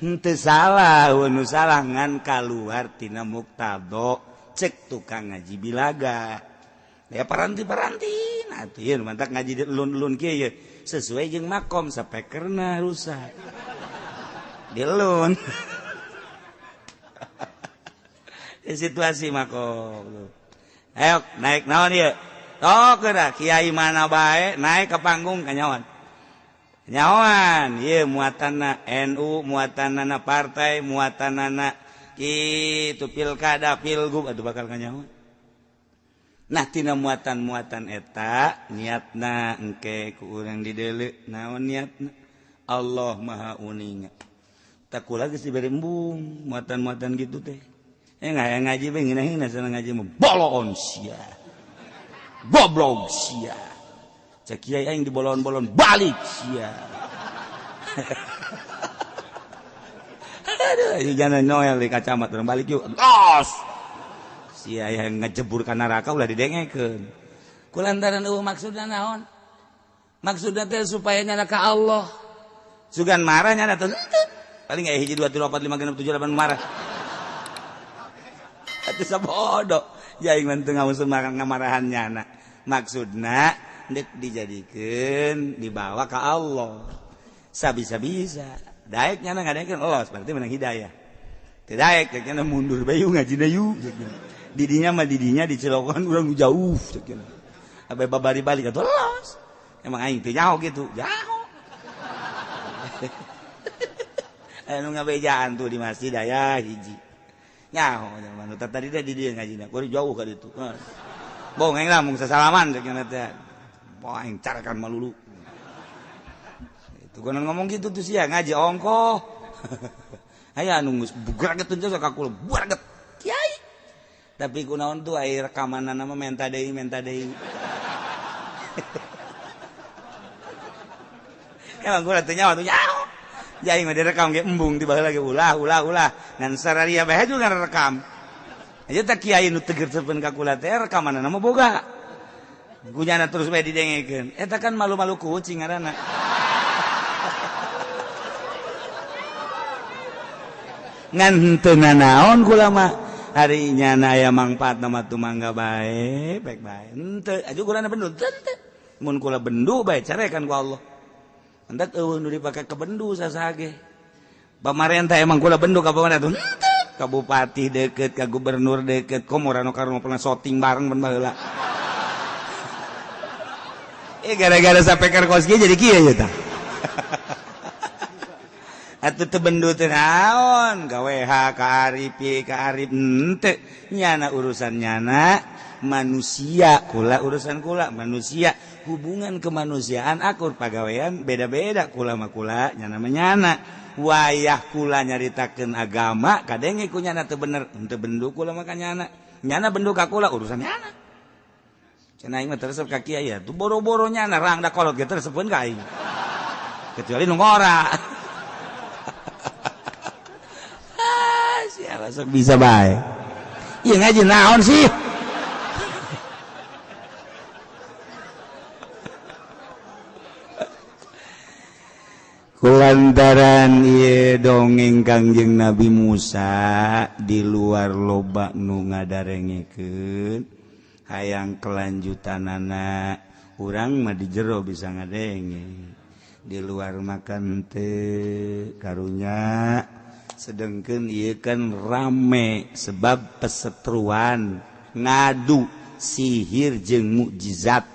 Henteu salah, nu salah ngan kaluar tina muktado cek tukang ngaji bilaga. Ya paranti-paranti, nah atuh ieu mantak ngaji lun-lun kieu ye sesuai jeung makom sapekerna rusak. Dilun. Situasi makom. Ayo naik naon ieu? Oh, kena kiai mana bae naik ke panggung kanyawan. Nyawan, ieu muatanna NU, muatanna partai, muatanna kitu pilkada, pilgub atuh bakal kanyawan. Nah tina muatan-muatan eta niatna engke ku urang dideuleu naon niatna? Allah Maha Uninga. Tak kula geus dibere embung muatan-muatan gitu teh. Ngaji bae ngeunah-ngeunah sana ngaji mah bolon sia. Goblok sia. Cek kiai aing dibolon-bolon balik sia. Aduh, jangan Noel di kacamat urang balik yuk. Tos. Sia yang ngejebur ka neraka ulah didengekeun. Kulantaran eueuh maksudna naon? Maksudna teh supaya nyana ka Allah. Sugan marah nyana teh paling aya 1 2 3 4 5 6 7 8 marah. Atuh sabodo jaing mah teu ngamusuh ngamarahan nyana. Maksudna deuk dijadikeun dibawa ka Allah. Sabisa-bisa. Daek nyana ngadaekeun los berarti menang hidayah. Teu daek cek nyana mundur bae ngajina yuk. Didinya mah didinya dicelokan urang jauh cek nyana. Abe babari balik atuh los. Emang aing teu nyaho gitu, nyaho. Anu ngabejaan tuh di masjid aya hiji. Nyaho zaman tadi teh di dieu ngajina, kudu jauh ka ditu. Bohong aing lah mung sasalaman cek nya teh. Bohong aing carakan malulu. Itu konon ngomong gitu tuh sia ngaji ongkoh. Aya anu geus bugraget teh ka kula, bugraget. Kiai. Tapi kunaon tuh aya rekamanana mah menta deui, menta deui. Emang kula teu nyaho tuh nyaho. Jaing mah direkam ge embung ti baheula ge ulah ulah ulah. Ngan sararia bae juga rekam. Aja teh kiai nu teger sepen ka kula teh rekamanana mah boga. Gunyana terus bae didengekeun. Eta kan malu-malu kucing ngaranna. Ngan henteu nanaon kula mah. Ari nyana aya mangpaatna mah tumangga bae, baik bae. Henteu aju kulana bendu teu. Mun kula bendu bae carekan ku Allah. Entak eueuh nu dipake ke bendu sasage. Pamarentah emang kula bendu ka pamarentah henteu. Ka bupati deket, ka gubernur deket, komo rano karno pernah syuting bareng ban baheula. Gara-gara sapeker kos kieu jadi kieu ya tah. Atuh teu bendu teh naon, ka WH, ka Arif, ka Arif henteu. Nyana urusan nyana manusia, kula urusan kula manusia. Hubungan kemanusiaan akur pagawean beda-beda kula mah kula nyana mah nyana. Wayah kula nyaritakeun agama kadenge ku nyana teu bener, henteu bendu kula mah ka nyana. Nyana bendu ka kula urusan nyana. Cenah aing mah teresep ka kiai ya, tuh boro-boro nyana rangda kolot ge teresepeun ka aing. Kecuali nu ngora. Ah, siapa sok bisa bae. Ieu ngaji naon sih? Kulantaran ieu dongeng Kangjeng Nabi Musa di luar loba nu ngadarengekeun hayang kelanjutanana urang mah di jero bisa ngadenge di luar makan teu karunya sedengkeun ieu kan rame sebab pesetruan ngadu sihir jeung mukjizat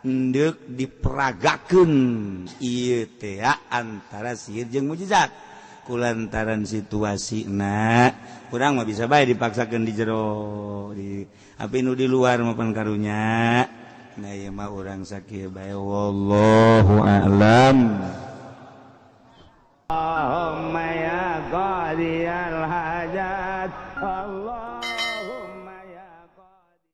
ndek diperagakeun ieu teh antara sihir jeung mukjizat kulantaran situasina urang mah bisa bae dipaksakeun di jero di api nu di luar mah pan karunya. Nah ieu mah urang sakieu bae wallahu a'lam. Allahumma ya qadiyal